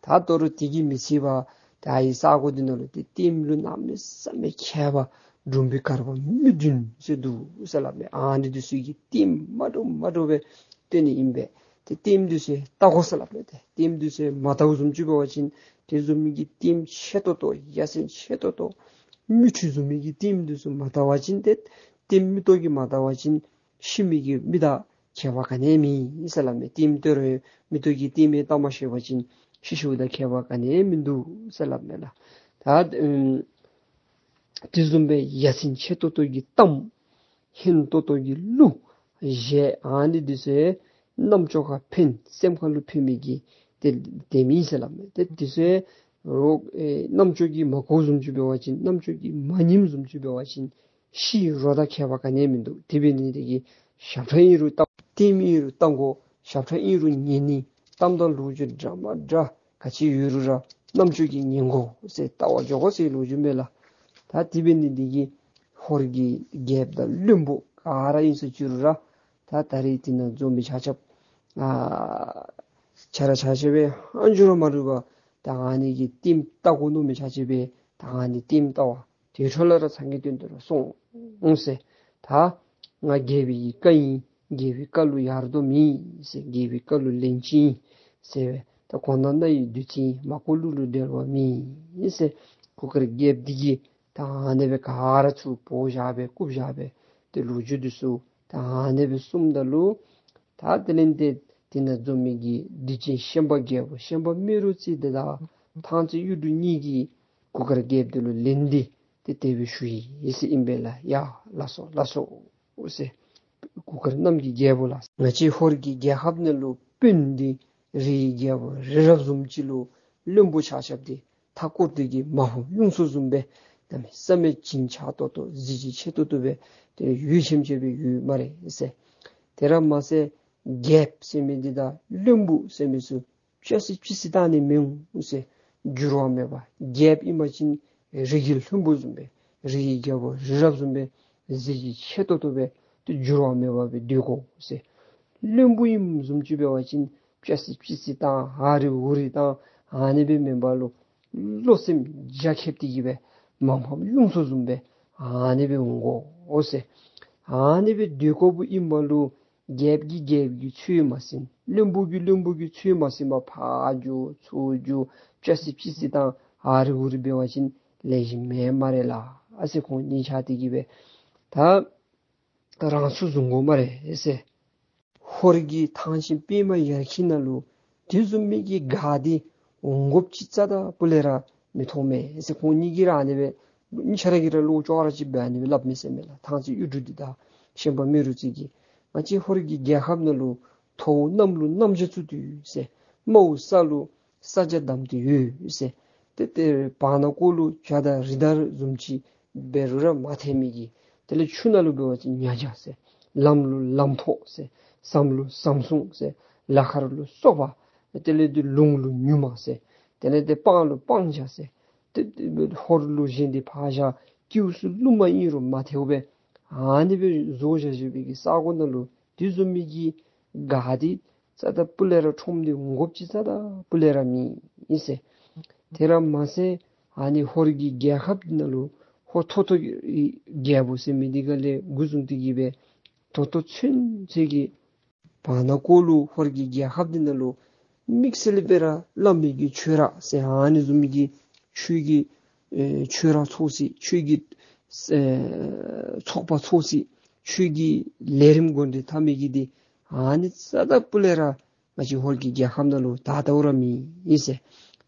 ད་ད་རུང་དེ་གིས་མི་ཚད་པར་ད་ཨ་ཡི་ས་གོ་འདི་ནང་ལུ་ཏེ་ལྟདམོ་ལུ་གནམ་མེད་ས་མེད་མཁས་པ་འབྲུག་པའི་གར་པ་མི་བདུན་ཟེར་འདུག་ཟེར་སླབ་མས། ཨ་ནི་འདི་ཚུ་གིས་ལྟདམོ་མ་འདྲཝ་མ་འདྲཝ་སྦེ་སྟོན་ནི་ཨིན་པས། ཏེ་ལྟདམོ་འདི་ཚུ་བལྟ་དགོ་ཟེར་སླབ་མས། ཏེ་ལྟདམོ་འདི་ཚུ་མ་བལྟཝ་བཟུམ་ཅིག་འབད་བ་ཅིན་དེ་བཟུམ་མའི་གི་ལྟདམོ་ཆེ་ཏོག་ཏོ་ཡ་མཚན་ཆེ་ཏོག་ཏོ་མིག་འཕྲུལ་བཟུམ་མའི་གི་ལྟདམོ་འདི་ཚུ་མ་བལྟ་བ་ཅིན་ཏེ་ལྟདམོ་མིག་ཏོ་གིས་མ་བལྟ་བ་ཅིན་ཤི་མི་གི་མི་དང་ཁྱད་པར་ག་ནི་ཡང་མེད་ཟེར་སླབ་མས། ལྟདམོ་ལྟོས་རུང་མིག་ཏོ་གིས་ལྟདམོ་བལྟ་མ་ཤེས་པ་ཅིན་ཤི་ཤིཝ་དང་ཁྱད་པར་ག་ནི་ཡང་མིན་འདུག་ཟེར་སླབ་མས་ལགས། ད་ཨམ་དེ་བཟུམ་སྦེ་ཡ་མཚན་ཆེ་ཏོག་ཏོ་གི་གཏམ་སྙན་ཏོག་ཏོ་གི་གླུ་གཞས་ཨ་ནི་འདི་ཚུ་རྣམ་ཅོ་ཁར་ཕན་སེམས་ཁ་ལུ་ཕན་མི་གི་ཏེ་ལྟདམོ་ཨིན་ཟེར་སླབ་མས། ཏེ་འདི་ཚུ་རོགས་ཨེ་རྣམ་ཅོ་གིས་མ་གོཝ་བཟུམ་ཅིག་འབད་བ་ཅིན་རྣམ་ཅོ་གིས་མ་ཉནམ་བཟུམ་ཅིག་འབད་བ་ཅིན་ཤི་རོ་དང་ཁྱད་པར་ག་ནི་ཡང་མིན་འདུག། དེ་འབད་ནི་འདི་གིས་ཞབས་ཁྲ་ཨིན་རུང་བཏང་ལྟདམོ་ཨིན་རུང་བཏང་དགོ། ཞབས་ཁྲ་ཨིན་རུང་ཉན་ནི། གཏམ་དང་ལོ་རྒྱུས་འདྲ་མ་འདྲ་ག་ཅི་ཡོད་རུང་ར་རྣམ་ཅོ་གིས་ཉན་དགོ་ཟེར་བལྟ་བར་འགྱོ་དགོ་ཟེར་ལོ་རྒྱུས་མས་ལགས། ད་དེ་འབད་ནི་འདི་གིས་ཧོར་གྱི་རྒྱལཔོ་དང་བློན་པོ་ག་ར་ཨིན་ཟེར་བཅུག་རུང་ར་ད་ད་རེས་དེ་ནང་འཛོམས་མི་ཆ་ཁྱབ་ཨ་ཆ་ར་ཆ་ཁྱབ་སྦེ་ཧང་ཇུ་ར་མ་རུང་པར་ད་ཨ་ནི་གི་ལྟདམོ་བལྟ་དགོ་མནོ་མི་ཆ་ཁྱབ་སྦེ་ད་ཨ་ནི་ལྟདམོ་བལྟ་བར་དེ་འཕྲོ་ལས་ར་ཚང་གི་དོན་དུ་ར་སོང་ཟེར། ད་ང་རྒྱལ་པོའི་གི་བཀའ་ཨིན། རྒྱལ་པོའི་བཀའ་ལུ་ཡར་ལྡོག་མེད་ཟེར། རྒྱལ་པོའི་བཀའ་ལུ་ལན་གཅིག་ཨིན་ཟེར་སྦེ་ད་གོ་ན་རྣ་ཡི་བདུད་རྩི་ཨིན། མ་གོ་གླུ་ལུ་འགྲེལ་བ་མེད་ཟེར། གུར་དཀར་རྒྱལཔོ་འདི་གིས་ད་ཨ་ནི་སྦེ་ག་ར་ཚུར་འབོ་བཞག་སྦེ་བཀུག་བཞག་སྦེ་ཏེ་ལོ་རྒྱུས་འདི་ཚུ་ད་ཨ་ནི་སྦེ་གསུངམ་ད་ལུ་ད་དེ་ལས་ཏེ་དེ་ནང་འཛོམས་མི་གི་བདུད་ཅན་ཤན་པ་རྒྱལ་པོ་ཤན་པ་རྨེ་རུ་རྩེ་འདི་དང་ཐང་རྩེ་གཡུ་འབྲུག་གཉིས་ཀྱིས་གུར་དཀར་རྒྱལཔོ་འདི་ལུ་ལན་འདི་ཏེ་དེ་སྦེ་ཞུ་ཡི་ཟེར་ཨིན་པས་ལགས། ཡ་ལགས་སོ་ལགས་སོ་ཟེར། གུར་དཀར་གནམ་གྱི་རྒྱལ་པོ་ལགས། ང་བཅས་ཧོར་གྱི་རྒྱལ་ཁབ་ནང་ལུ་དཔོན་འདི་རིའི་རྒྱལ་པོ་རི་རབ་བཟུམ་ཅིག་ལུ་བློན་པོ་ཆ་ཁྱབ་འདི་མཐའ་བསྐོར་ཏེ་གི་མ་ཕམ་གཡུ་མཚོ་བཟུམ་སྦེ་གནམ་མེད་ས་མེད་བྱིན་ཆགས་ཏོག་ཏོ་གཟི་བརྗིད་ཆེ་ཏོག་ཏོ་སྦེ་ཏེ་ཡུད་ཆེམ་ཆེམ་སྦེ་ཡོད་སྨ་རེ་ཟེར། དེ་ར་མ་ཚད་རྒྱལཔོ་ཟེར་མི་འདི་དང་བློན་པོ་ཟེར་མི་ཚུ་ཅ་སི་ཅི་སི་བཏང་ནི་མི་འོང་ཟེར། འགྱུར་བ་མེད་པར་རྒྱལཔོ་ཨིན་པ་ཅིན་རི་གི་ལྷུན་པོ་བཟུམ་སྦེ་རི་ཡི་རྒྱལ་པོ་རི་རབ་བཟུམ་སྦེ་གཟི་བརྗིད་ཆེ་ཏོག་ཏོ་སྦེ་ཏེ་འགྱུར་བ་མེད་པར་སྦེ་སྡོད་དགོ་ཟེར། བློན་པོ་ཨིནམ་བཟུམ་ཅིག་འབད་བ་ཅིན་ཅ་སི་ཅི་སི་བཏང་ཧ་རི་ཧུ་རི་བཏང་ཨ་ནི་སྦེ་མེན་པར་ལུ་བློ་སེམས་རྒྱ་ཁྱབ་སྟེ་གི་སྦེ་མ་ཕམ་གཡུ་མཚོ་བཟུམ་སྦེ་ཨ་ནི་སྦེ་འོང་དགོ་ཟེར། ཨ་ནི་སྦེ་སྡོད་དགོཔ་ཨིན་པ་ལུ་ རྒྱལཔོ་གིས་རྒྱལཔོ་གི་ཚུལ་མ་ཟིན། བློན་པོ་གིས་བློན་པོ་གི་ཚུལ་མ་ཟིན་པར་ཕར་རྒྱུག་ཚུར་རྒྱུག་ཅ་སི་ཅི་སི་བཏང་ཨ་རི་འུ་རི་འབད་བ་ཅིན་ལེགས་ཤོམ་མེན་སྨ་རེ་ལགས་ཟེར། ཁོང་གཉིས་ཆ་དེ་གིས་སྦེ་ད་རང་ཚུགས་བཟུང་དགོ་སྨ་རེ་ཟེར། ཧོར་གྱི་ཐང་ཆེན་པདྨ་ཡར་འཁྱིལ་ནང་ལུ་དེ་བཟུམ་མའི་གི་ག་དེ་འོང་དགོཔ་ཅིག་རྩ་དང་སྤུ་ལས་ར་མི་མཐོང་མས་ཟེར། ཁོང་གཉིས་ཀྱིས་ར་ཨ་ནི་སྦེ་གཉིས་ཆ་ར་གིས་ར་བློ་ཅོག་ར་གཅིག་སྦེ་ཨ་ནི་སྦེ་སླབ་མས་ཟེར་མས་ལགས། ཐང་རྩེ་གཡུ་འབྲུག་འདི་དང་ཤན་པ་རྨེ་རུ་རྩེ་གིས། ང་བཅས་ཧོར་གྱི་རྒྱལ་ཁབ་ནང་ལུ་མཐོ་བོ་གནམ་ལུ་གནམ་རྒྱ་བཙུགས་ཏེ་ཡོད་ཟེར། དམའ་བོ་ས་ལུ་ས་རྒྱ་བསྡམས་ཏེ་ཡོད་ཟེར། ཏེ་ཏེ་བར་ན་ཀོ་ལུ་བྱ་དང་རི་དྭགས་བཟུམ་ཅིག་འབད་རུང་ར་མ་ཐལ་མི་གི། དེ་ལས་ཆུ་ནང་ལུ་འབད་བ་ཅིན་ཉ་རྒྱ་ཟེར། ལམ་ལུ་ལམ་ཐོག་ཟེར། ཟམ་ལུ་ཟམ་སྲུང་ཟེར། ལ་ཁར་ལུ་སོ་པ། དེ་ལས་དེ་ལུང་ལུ་ཉུ་མ་ཟེར། དེ་ལས་དེ་སྤང་ལུ་སྤང་རྒྱ་ཟེར། ཏེ་ཏེ་ཧོར་ལུ་བཞེངས་ཏེ་ཕར་བཞག་ཀེའུ་སུ་ལུ་མ་ཨིན་རུང་མ་ཐལཝ་སྦེ་ཨ་ནི་སྦེ་བཟོ་བཞག་བཞག་པའི་གི་ས་གོ་ནང་ལུ་དེ་བཟུམ་མའི་གི་ག་དེ་རྩ་དང་སྤུ་ལས་ར་ཁྲོམ་དེ་འོང་དགོཔ་ཅིག་རྩ་དང་སྤུ་ལས་ར་མེད་ཟེར། དེ་ར་མ་ཚད་ཨ་ནི་ཧོར་གྱི་རྒྱལ་ཁབ་འདི་ནང་ལུ་ཧོར་ཐོ་ཐོ་གི་རྒྱལ་པོ་ཟེར་མི་འདི་ག་ལས་འགོ་བཟུང་སྟེ་གིས་སྦེ་ད་ལྟོ་ཚུན་ཚོད་ཀྱི་བར་ན་ཀོ་ལུ་ཧོར་གྱི་རྒྱལ་ཁབ་འདི་ནང་ལུ་དམིགས་བསལ་སྦེ་ར་བླ་མའི་གི་ཆོས་ར་ཟེར་ཨ་ནི་བཟུམ་མའི་གི་ཆོས་ཀྱི་ཨེ་ཆོས་ར་ཚོགས་སྲིད་ཆོས་ཀྱི་ཨེ་ཚོགས་པ་ཚོགས་སྲིད་ཆོས་ཀྱི་ལས་རིམ་འགོ་འདྲེན་འཐབ་མི་གི་འདི་ཨ་ནི་རྩ་དང་སྤུ་ལས་ར་ང་བཅས་ཧོར་གྱི་རྒྱལ་ཁབ་ནང་ལུ་ད་ལྟོ་ར་མེད་ཟེར།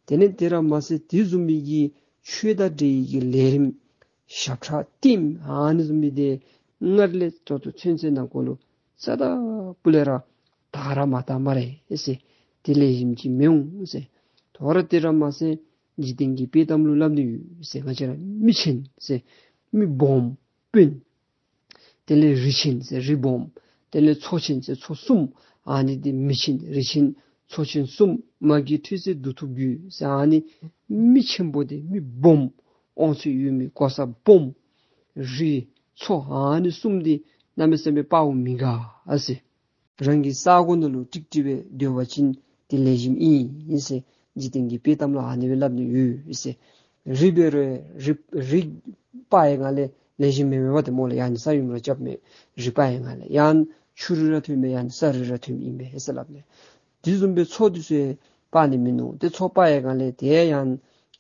དེ་ལས་དེ་ར་མ་ཚད་དེ་བཟུམ་མའི་གི་ཆོས་དང་འབྲེལ་བའི་གི་ལས་རིམ་ཞབས་ཁྲ་བསྟན་ཨ་ནི་བཟུམ་མའི་འདི་སྔར་ལས་ད་ལྟོ་ཚུན་ཚོད་ནང་འཁོད་ལུ་རྩ་དང་སྤུ་ལས་ར་དར་ར་མ་དར་སྨ་རེ་ཟེར། དེ་ལེགས་ཤོམ་ཅིག་མི་འོང་ཟེར། ད་རུང་དེ་ར་མ་ཚད་འཇིག་རྟེན་གྱི་དཔེ་གཏམ་ལུ་སླབ་ནི་ཡོད་ཟེར། ང་བཅས་ར་མི་ཆེན་ཟེར་མི་སྦོམ་དཔོན། དེ་ལས་རི་ཆེན་ཟེར་རི་སྦོམ། དེ་ལས་མཚོ་ཆེན་ཟེར་མཚོ་གསུམ། ཨ་ནི་འདི་མི་ཆེན་རི་ཆེན་མཚོ་ཆེན་གསུམ། མ་གི་ཐུགས་སྲས་གདུགས་ཐུབ་རྒྱུད་ཟེར་ཨ་ནི་མི་ཆེན་པོ་འདི་མི་སྦོམ། དབང་ཚད་ཡོད་མི་གོ་ས་སྦོམ། རི་མཚོ་ཨ་ནི་གསུམ་འདི་གནམ་མེད་ས་མེད་དཔའ་བོ་མི་དགའ་ཟེར། རང་གི་ས་གོ་ནང་ལུ་ཀྲིག་ཀྲི་སྦེ་སྡོད་པ་ཅིན་དེ་ལེགས་ཤོམ་ཨིན་ཟེར། འཇིག་རྟེན་གྱི་དཔེ་གཏམ་ལུ་ཨ་ནི་སྦེ་སླབ་ནི་ཡོད་ཟེར། རི་འབད་རུང་རི་རི་སྤར་བའི་སྒང་ལས་ལེགས་ཤོམ་མེད་མེད་པ་དེ་སྨོ་ལགས། ཡང་ན་ས་ཡོམ་ར་རྐྱབ་མས། རི་སྤར་བའི་སྒང་ལས་ཡང་ཆུ་རུད་ར་ཐོན་མས། ཡང་ན་ས་རུད་ར་ཐོནམ་ཨིན་པས་ཟེར་སླབ་མས། དེ་བཟུམ་སྦེ་མཚོ་འདི་ཚུ་སྤར་ནི་མིན་ནུག། ཏེ་མཚོ་སྤར་བའི་སྒང་ལས་དེ་ཡང་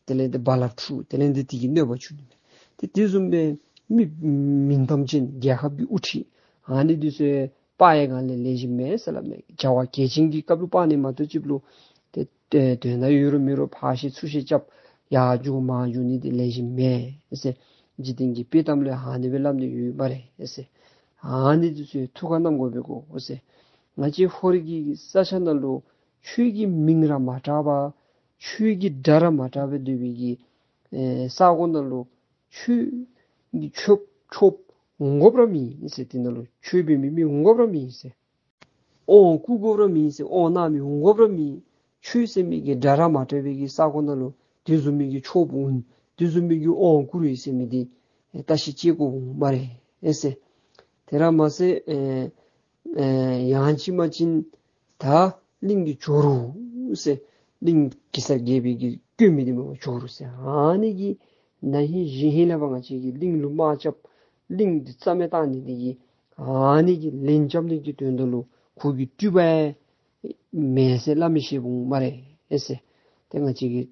དེ་ལས་དེ་རྦ་རླབས་འཁྲུག། དེ་ལས་དེ་དེ་གིས་གནོད་པ་བྱུང་ནི་མས། ཏེ་དེ་བཟུམ་སྦེ་མི་མིང་གཏམ་ཅན་རྒྱལ་ཁབ་ཀྱི་དབུ་ཁྲིད་ཨ་ནི་འདི་ཚུ་སྤར་བའི་སྒང་ལས་ལེགས་ཤོམ་མེད་ཟེར་སླབ་མས། བྱ་བ་གལ་ཆེན་གྱི་སྐབས་ལུ་སྤར་ནི་མ་གཏོགས་ཅིག་ལུ་ཏེ་ཏེ་དོན་དག་ཡོད་རུང་མེད་རུང་ཕར་བཤིག་ཚུར་བཤིག་རྐྱབ་ཡར་རྒྱུག་མར་རྒྱུག་ནི་འདི་ལེགས་ཤོམ་མེད་ཟེར། འཇིག་རྟེན་གྱི་དཔེ་གཏམ་ལུ་ཨ་ནི་སྦེ་སླབ་ནི་ཡོད་སྨ་རེ་ཟེར། ཨ་ནི་འདི་ཚུ་ཐུགས་ཁར་བསྣམ་དགོ་པའི་གོ་ཟེར། ང་བཅས་ཧོར་གྱི་ས་ཆ་ནང་ལུ་ཆོས་ཀྱི་མིང་ར་མ་གྲགས་པར་ཆོས་ཀྱི་སྒྲ་ར་མ་གྲགས་པར་སྡོད་པའི་གི་ཨེ་ས་གོ་ནང་ལུ་ཆོས་ཀྱི་ཆོསཔ་ཆོསཔ་འོང་དགོཔ་ར་མེད་ཟེར། དེ་ནང་ལུ་ཆོས་འབད་མི་མི་འོང་དགོཔ་ར་མེད་ཟེར། དབང་བསྐུར་དགོཔ་ར་མེད་ཟེར། དབང་གནང་མི་འོང་དགོཔ་ར་མེད། ཆོས་ཟེར་མི་གི་སྒྲ་ར་མ་གྲགས་པའི་གི་ས་གོ་ནང་ལུ་དེ་བཟུམ་མའི་གི་ཆོསཔ་འོང་དེ་བཟུམ་མའི་གི་དབང་བསྐུར་ཡི་ཟེར་མི་འདི་ཨེ་བརྟག་ཞིབ་བྱེད་དགོ་འོང་སྨ་རེ་ཨེ་ཟེར། དེ་ར་མ་ཚད་ཨེ་ཨེ་ཡང་ཅིན་མ་ཅིན་ད་གླིང་གི་ཇོ་རུ་ཟེར་གླིང་གེ་སར་རྒྱལ་པོའི་གི་སྐྱོད་མི་འདི་སྨོ་ཇོ་རུ་ཟེར། ཨ་ནི་གི་ན་ཧིང་གཞེས་ཧིང་ལས་ཕར་ང་བཅས་ཀྱིས་གླིང་ལུ་དམག་རྐྱབ་གླིང་འདི་རྩ་མེད་བཏང་ནི་འདི་གིས་ཨ་ནི་གི་ལན་རྐྱབ་ནི་གི་དོན་དག་ལུ་ཁོ་གི་སྤྲུལ་པ་ཡང་མེད་ཟེར་སླབ་མི་ཤེས་འོང་སྨ་རེ་ཨེ་ཟེར། ཏེ་ང་བཅས་ཀྱི་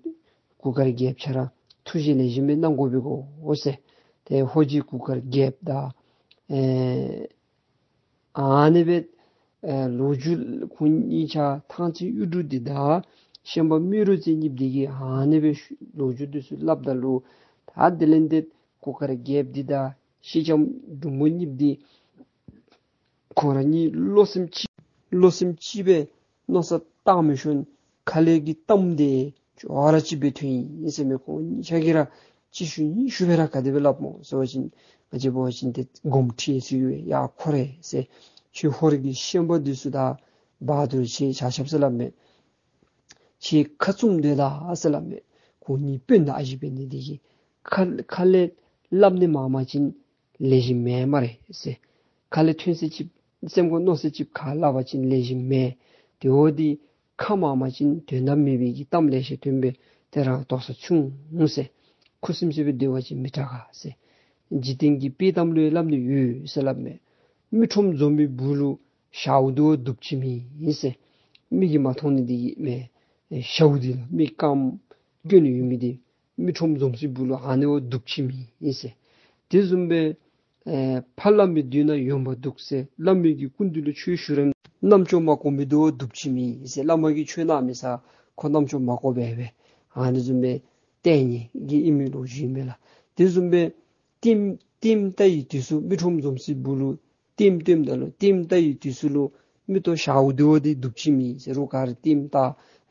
གུར་དཀར་རྒྱལཔོ་ཁྱོད་ར་ཐུགས་རྗེ་ལེགས་ཤོམ་སྦེ་གནང་དགོ་པའི་གོ་ཟེར། ཏེ་ཧོར་གྱི་གུར་དཀར་རྒྱལཔོ་དང་ཨེ་ཨ་ནི་སྦེ་ཨེ་ལོ་རྒྱུས་ཁོང་གཉིས་ཆ་ཐང་རྩེ་གཡུ་འབྲུག་འདི་དང་ཤན་པ་རྨེ་རུ་རྩེ་གཉིསཔོ་འདི་གིས་ཨ་ནི་སྦེ་ལོ་རྒྱུས་འདི་ཚུ་སླབ་ད་ལུ་ད་དེ་ལས་ཏེ་གུར་དཀར་རྒྱལཔོ་འདི་དང་སེང་ལྕམ་འབྲུག་མོ་གཉིསཔོ་འདི་ཁོང་ར་གཉིས་བློ་སེམས་གཅིག་བློ་སེམས་གཅིག་སྦེ་མནོ་བསམ་བཏང་མི་ཤོང་། ཁ་ལས་ཀྱི་གཏམ་འདི་ཅོག་ར་གཅིག་སྦེ་ཐོན་ཡི་ཟེར་མས། ཁོང་གཉིས་ཆ་གིས་ར་གཅིག་ཤུལ་གཉིས་ཤུལ་སྦེ་ར་ག་དེ་སྦེ་སླབ་སྨོ་ཟེར་བ་ཅིན་ང་བཅས་འབད་བ་ཅིན་ཏེ་དགོངསམ་ཁྲེལ་ཟེར་ཡོད་ཡ་ཁོ་རེ་ཟེར། ཁྱོད་ཧོར་གྱི་ཤན་པ་འདི་ཚུ་དང་བར་དུ་ཁྱོད་ཆ་ཁྱབ་ཟེར་སླབ་མས། ཁྱོད་ཁ་བཙུམ་སྡོད་ད་ཟེར་སླབ་མས། ཁོང་གཉིས་དཔོན་དང་ཨ་ཞེ་འབད་ནི་འདི་གིས་ཁ་ཁ་ལས་སླབ་ནི་མང་པ་ཅིན་ལེགས་ཤོམ་མེན་སྨ་རེ་ཟེར། ཁ་ལས་ཐོན་ས་ཅིག་སེམས་ཁར་མནོ་ས་ཅིག་ཁ་སླབ་པ་ཅིན་ལེགས་ཤོམ་མེད། དེ་འོ་འདི་ཁ་མང་པ་ཅིན་དོན་དག་མེད་པའི་གི་གཏམ་ལེ་ཤ་ཐོན་སྦེ་དེ་ར་དོགས་ས་ཆུང་ཟེར། ཁུ་སིམ་སིམ་སྦེ་སྡོད་པ་ཅིན་མི་དྲག་ག་ཟེར། འཇིག་རྟེན་གྱི་དཔེ་གཏམ་ལུ་ཡང་སླབ་ནི་ཡོད་ཟེར་སླབ་མས། མི་ཁྲོམ་འཛོམས་པའི་སྦུག་ལུ་ ཞཝ་འདི་བ་སྡུག་ཅིག་མེད་ཟེར། མིག་གིས་མ་མཐོང་ནི་འདི་གིས་མེན། ཞཝ་འདི་ལུ་མིག་སྐམ་སྐྱོན་ཡོད་མི་འདི་མི་ཁྲོམ་འཛོམས་སའི་སྦུག་ལུ་ཨ་ནི་བ་སྡུག་ཅིག་མེད་ཟེར། དེ་བཟུམ་སྦེ་ཨེ་ཕར་བླ་མའི་མདུན་ན་ཡོན་པ་འདུག་ཟེར། བླ་མའི་གི་སྐུ་མདུན་ལུ་ཆོས་ཞུ་རནམ་རྣམ་ཅོ་མ་གོ་མི་འདི་བ་སྡུག་ཅིག་མེད་ཟེར། བླ་མ་གིས་ཆོས་གནང་མི་ས་ཁོ་རྣམ་ཅོ་མ་གོ་བས་སྦེ་ཨ་ནི་བཟུམ་སྦེ་ལྟས་ངན་གྱི་ཨིན་མི་ལོ་རྒྱུས་མས་ལགས། དེ་བཟུམ་སྦེ་ལྟདམོ་ལྟདམོ་བལྟ་བའི་དུས་སུ་མི་ཁྲོམ་འཛོམས་སའི་སྦུག་ལུ་ལྟདམོ་སྟོནམ་ད་ལུ་ལྟདམོ་བལྟ་བའི་དུས་སུ་ལུ་མིག་ཏོ་ཞཝ་འདི་བ་འདི་སྡུག་ཅིག་མེད་ཟེར། རོགས་ག་ར་ལྟདམོ་བལྟ་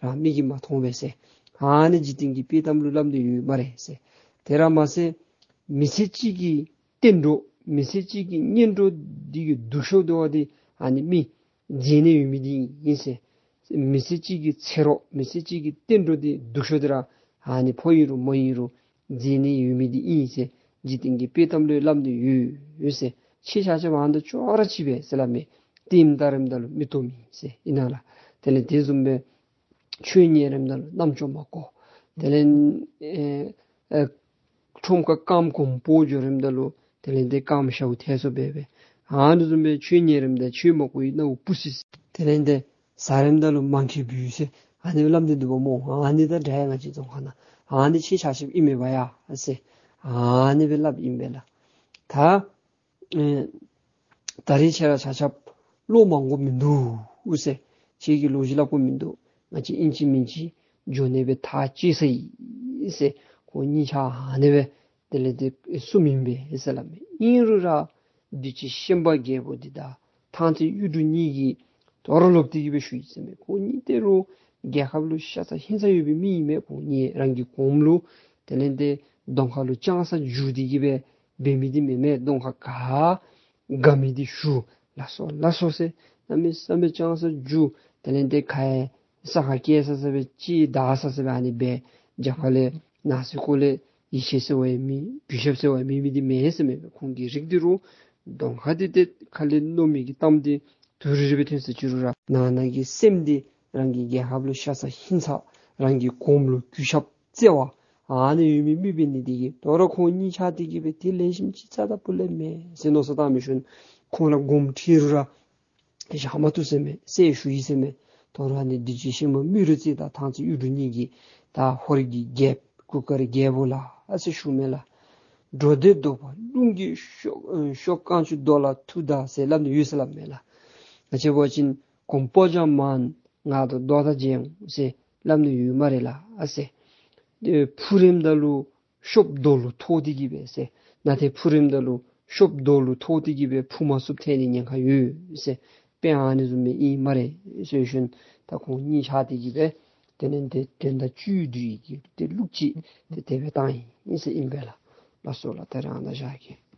ར་མིག་གིས་མ་མཐོང་བས་ཟེར། ཨ་ནི་འཇིག་རྟེན་གྱི་དཔྱེ་གཏམ་ལུ་སླབ་སྟེ་ཡོད་སྨ་རེ་ཟེར། དེ་ར་མ་ཚད་མི་ཚེ་གཅིག་གི་གཏན་གྲོགས་མི་ཚེ་གཅིག་གི་གཉེན་གྲོགས་འདི་གི་སྡུག་ཤོས་འདི་བ་འདི་ཨ་ནི་མི་མཛེ་ནད་ཡོད་མི་འདི་ཨིན་ཟེར། མི་ཚེ་གཅིག་གི་ཚེ་རོགས་མི་ཚེ་གཅིག་གི་གཏན་གྲོགས་འདི་སྡུག་ཤོས་འདི་ར་ཨ་ནི་ཕོ་ཨིན་རུང་མོ་ཨིན་རུང་མཛེ་ནད་ཡོད་མི་འདི་ཨིན་ཟེར། འཇིག་རྟེན་གྱི་དཔྱེ་གཏམ་ལུ་སླབ་སྟེ་ཡོད་ཟེར། ཁྱེད་ཆ་ཁྱབ་ཨ་ནི་དང་ཅོག་ར་གཅིག་པས་ཟེར་སླབ་མས། ལྟདམོ་བལྟ་རནམ་ད་ལུ་མིག་ཏོ་མེད་ཟེར་ཨིན་ན་ལགས། དེ་ལས་དེ་བཟུམ་སྦེ་ཆོས་ཉན་རནམ་ད་ལུ་རྣམ་ཅོ་མ་གོ། དེ་ལས་ཨེ་ཨེ་ཁྲོམ་ཁར་རྐངམ་གོམ་སྤོ་འགྱོ་རནམ་ད་ལུ་དེ་ལས་དེ་རྐངམ་ཞཝ་ཐལ་སོ་བས་སྦེ། ཨ་ནི་བཟུམ་སྦེ་ཆོས་ཉན་རནམ་ད་ཆོས་མ་གོ་བའི་སྣང་བ་སྤུ་སི་སི། དེ་ལས་དེ་ཟ་རནམ་ད་ལུ་མང་ཁེ་བུ་ཟེར་ཨ་ནི་སྦེ་སླབ་སྟེ་འདུག་པ་སྨོ། ཨ་ནི་དང་འདྲ་ཡ་ང་བཅས་རྫོང་ཁ་ནང་ཨ་ནི་ཁྱེད་ཆ་ཁྱབ་ཨིན་མས་པ་ཡ་ཟེར། ཨ་ནི་སྦེ་སླབ་ཨིན་པས་ལགས། ད་ཨེ་ད་རེས་ཁྱེད་ར་ཆ་ཁྱབ་བློ་མང་པོ་མིན་འདུག་ཟེར། ཁྱེད་ཀྱིས་ལོ་རྒྱུས་སླབ་དགོཔ་མིན་འདུག། ང་བཅས་ཨིན་ཅི་མིན་ཅི་འགྱོ་ནི་སྦེ་ཐག་བཅད་ཚར་ཡི་ཟེར། ཁོང་གཉིས་ཆ་ཨ་ནི་སྦེ་དེ་ལས་དེ་གསུངམ་ཨིན་པས་ཟེར་སླབ་མས། ཨིན་རུང་ར་འདི་ཅི་ཤན་པ་རྒྱལ་པོ་འདི་དང་ཐང་རྩེ་གཡུ་འབྲུག་གཉིས་ཀྱིས་དོ་རུང་ལོག་སྟེ་གི་སྦེ་ཞུ་ཡི་ཟེར་མས། ཁོང་གཉིས་དེ་རུང་རྒྱལ་ཁབ་ལུ་ཤ་ཚ་ཧིང་ཚ་ཡོད་པའི་མི་ཨིན་མས། ཁོང་གཉིས་རང་གི་གོངམ་ལུ་དེ་ལས་དེ་གདོང་ཁ་ལུ་ལྕང་ས་འཇུ་སྟེ་གི་སྦེ་འབད་མི་འདི་མེན་མས། གདོང་ཁར་ག་དགའ་མི་འདི་ཞུ། ལགས་སོ་ལགས་སོ་ཟེར་གནམ་མེད་ས་མེད་ལྕང་ས་འཇུ། དེ་ལས་དེ་ཁ་ཡང་ས་ཁར་བཀལ་ས་ས་སྦེ་ཅིག་བདའ་ས་ས་སྦེ་ཨ་ནི་སྦེ་རྒྱབ་ཁ་ལས་ནང་སེམས་ཁོག་ལས་ཡིད་ཆེས་ཟེར་བ་ཡང་མེད། གུས་ཞབས་ཟེར་བ་ཡང་མེད་མི་འདི་མེན་ཟེར་མས། ཁོང་གི་རིགས་འདི་རུང་གདོང་ཁ་འདི་ཏེ་ཁ་ལས་མནོ་མི་གི་གཏམ་འདི་དུག་རི་རི་སྦེ་ཐོན་ས་ཅིག་རུང་ར་ནང་ན་གི་སེམས་འདི་རང་གི་རྒྱལ་ཁབ་ལུ་ཤ་ཚ་ཧིང་ཚ་རང་གི་གོངམ་ལུ་གུས་ཞབས་བརྩེ་བ་ཨ་ནི་ཡོད་མི་མི་འབད་ནི་འདི་གིས་དོ་རུང་ཁོང་གཉིས་ཆ་འདི་གིས་སྦེ་དེ་ལེགས་ཤོམ་ཅིག་རྩ་དང་སྤུ་ལས་མེད་ཟེར་མནོ་བསམ་བཏང་མི་ཤུལ་ཁོང་ར་དགོངསམ་ཁྲེལ་རུང་ར་དེ་བཞག་མ་བཏུབ་ཟེར་མས། གསལ་ཞུ་ཡི་ཟེར་མས། དོ་རུང་ཨ་ནི་བདུད་རྩི་ཤིང་མོ་རྨེ་རུ་རྩེ་དང་ཐང་རྩེ་གཡུ་འབྲུག་གཉིས་ཀྱིས་ད་ཧོར་གྱི་རྒྱལཔོ་གུར་དཀར་རྒྱལ་པོ་ལགས་ཨ་ཟེར་ཞུ་མས་ལགས། འགྲོ་འདི་རྡོ་པ་རླུང་གི་ཤོག་ཤོག་རྐང་ཚུ་རྡོ་ལ་ཐུག་ད་ཟེར་སླབ་ནི་ཡོད་ཟེར་སླབ་མས་ལགས། ང་བཅས་འབད་བ་ཅིན་གོམ་པ་རྒྱ་མང་ང་དང་རྡོ་དང་འཇེང་ཟེར་སླབ་ནི་ཡོད་སྨ་རེ་ལགས་ཨ་ཟེར། ཨེ་འཕུར་རནམ་ད་ལུ་ཤོབ་རྡོ་ལུ་ཐོགས་ཏེ་གི་སྦེ་ཟེར། ནཱ་ཏེ་འཕུར་རནམ་ད་ལུ་ཤོབ་རྡོ་ལུ་ཐོགས་ཏེ་གི་སྦེ་འཕུར་མ་ཚུགསཔ་ཐལ་ནི་ཉེན་ཁ་ཡོད་ཟེར། དཔེ་ཨ་ནི་བཟུམ་སྦེ་ཨིན་སྨ་རེ་ཟེར་ཞུ་ནི། ད་ཁོང་གཉིས་ཆ་འདི་གིས་སྦེ་དེ་ལས་དེ་དོན་དག་བཅུད་བསྡུ་ཡི་གི་ཏེ་ལུགས་ཅིག་ཏེ་དེ་སྦེ་བཏང་ཡི་ཟེར་ཨིན་པས་ལགས། ལགས་སོ་ལགས། ད་རེས་ཨ་ནཱ་བཞག་གེ།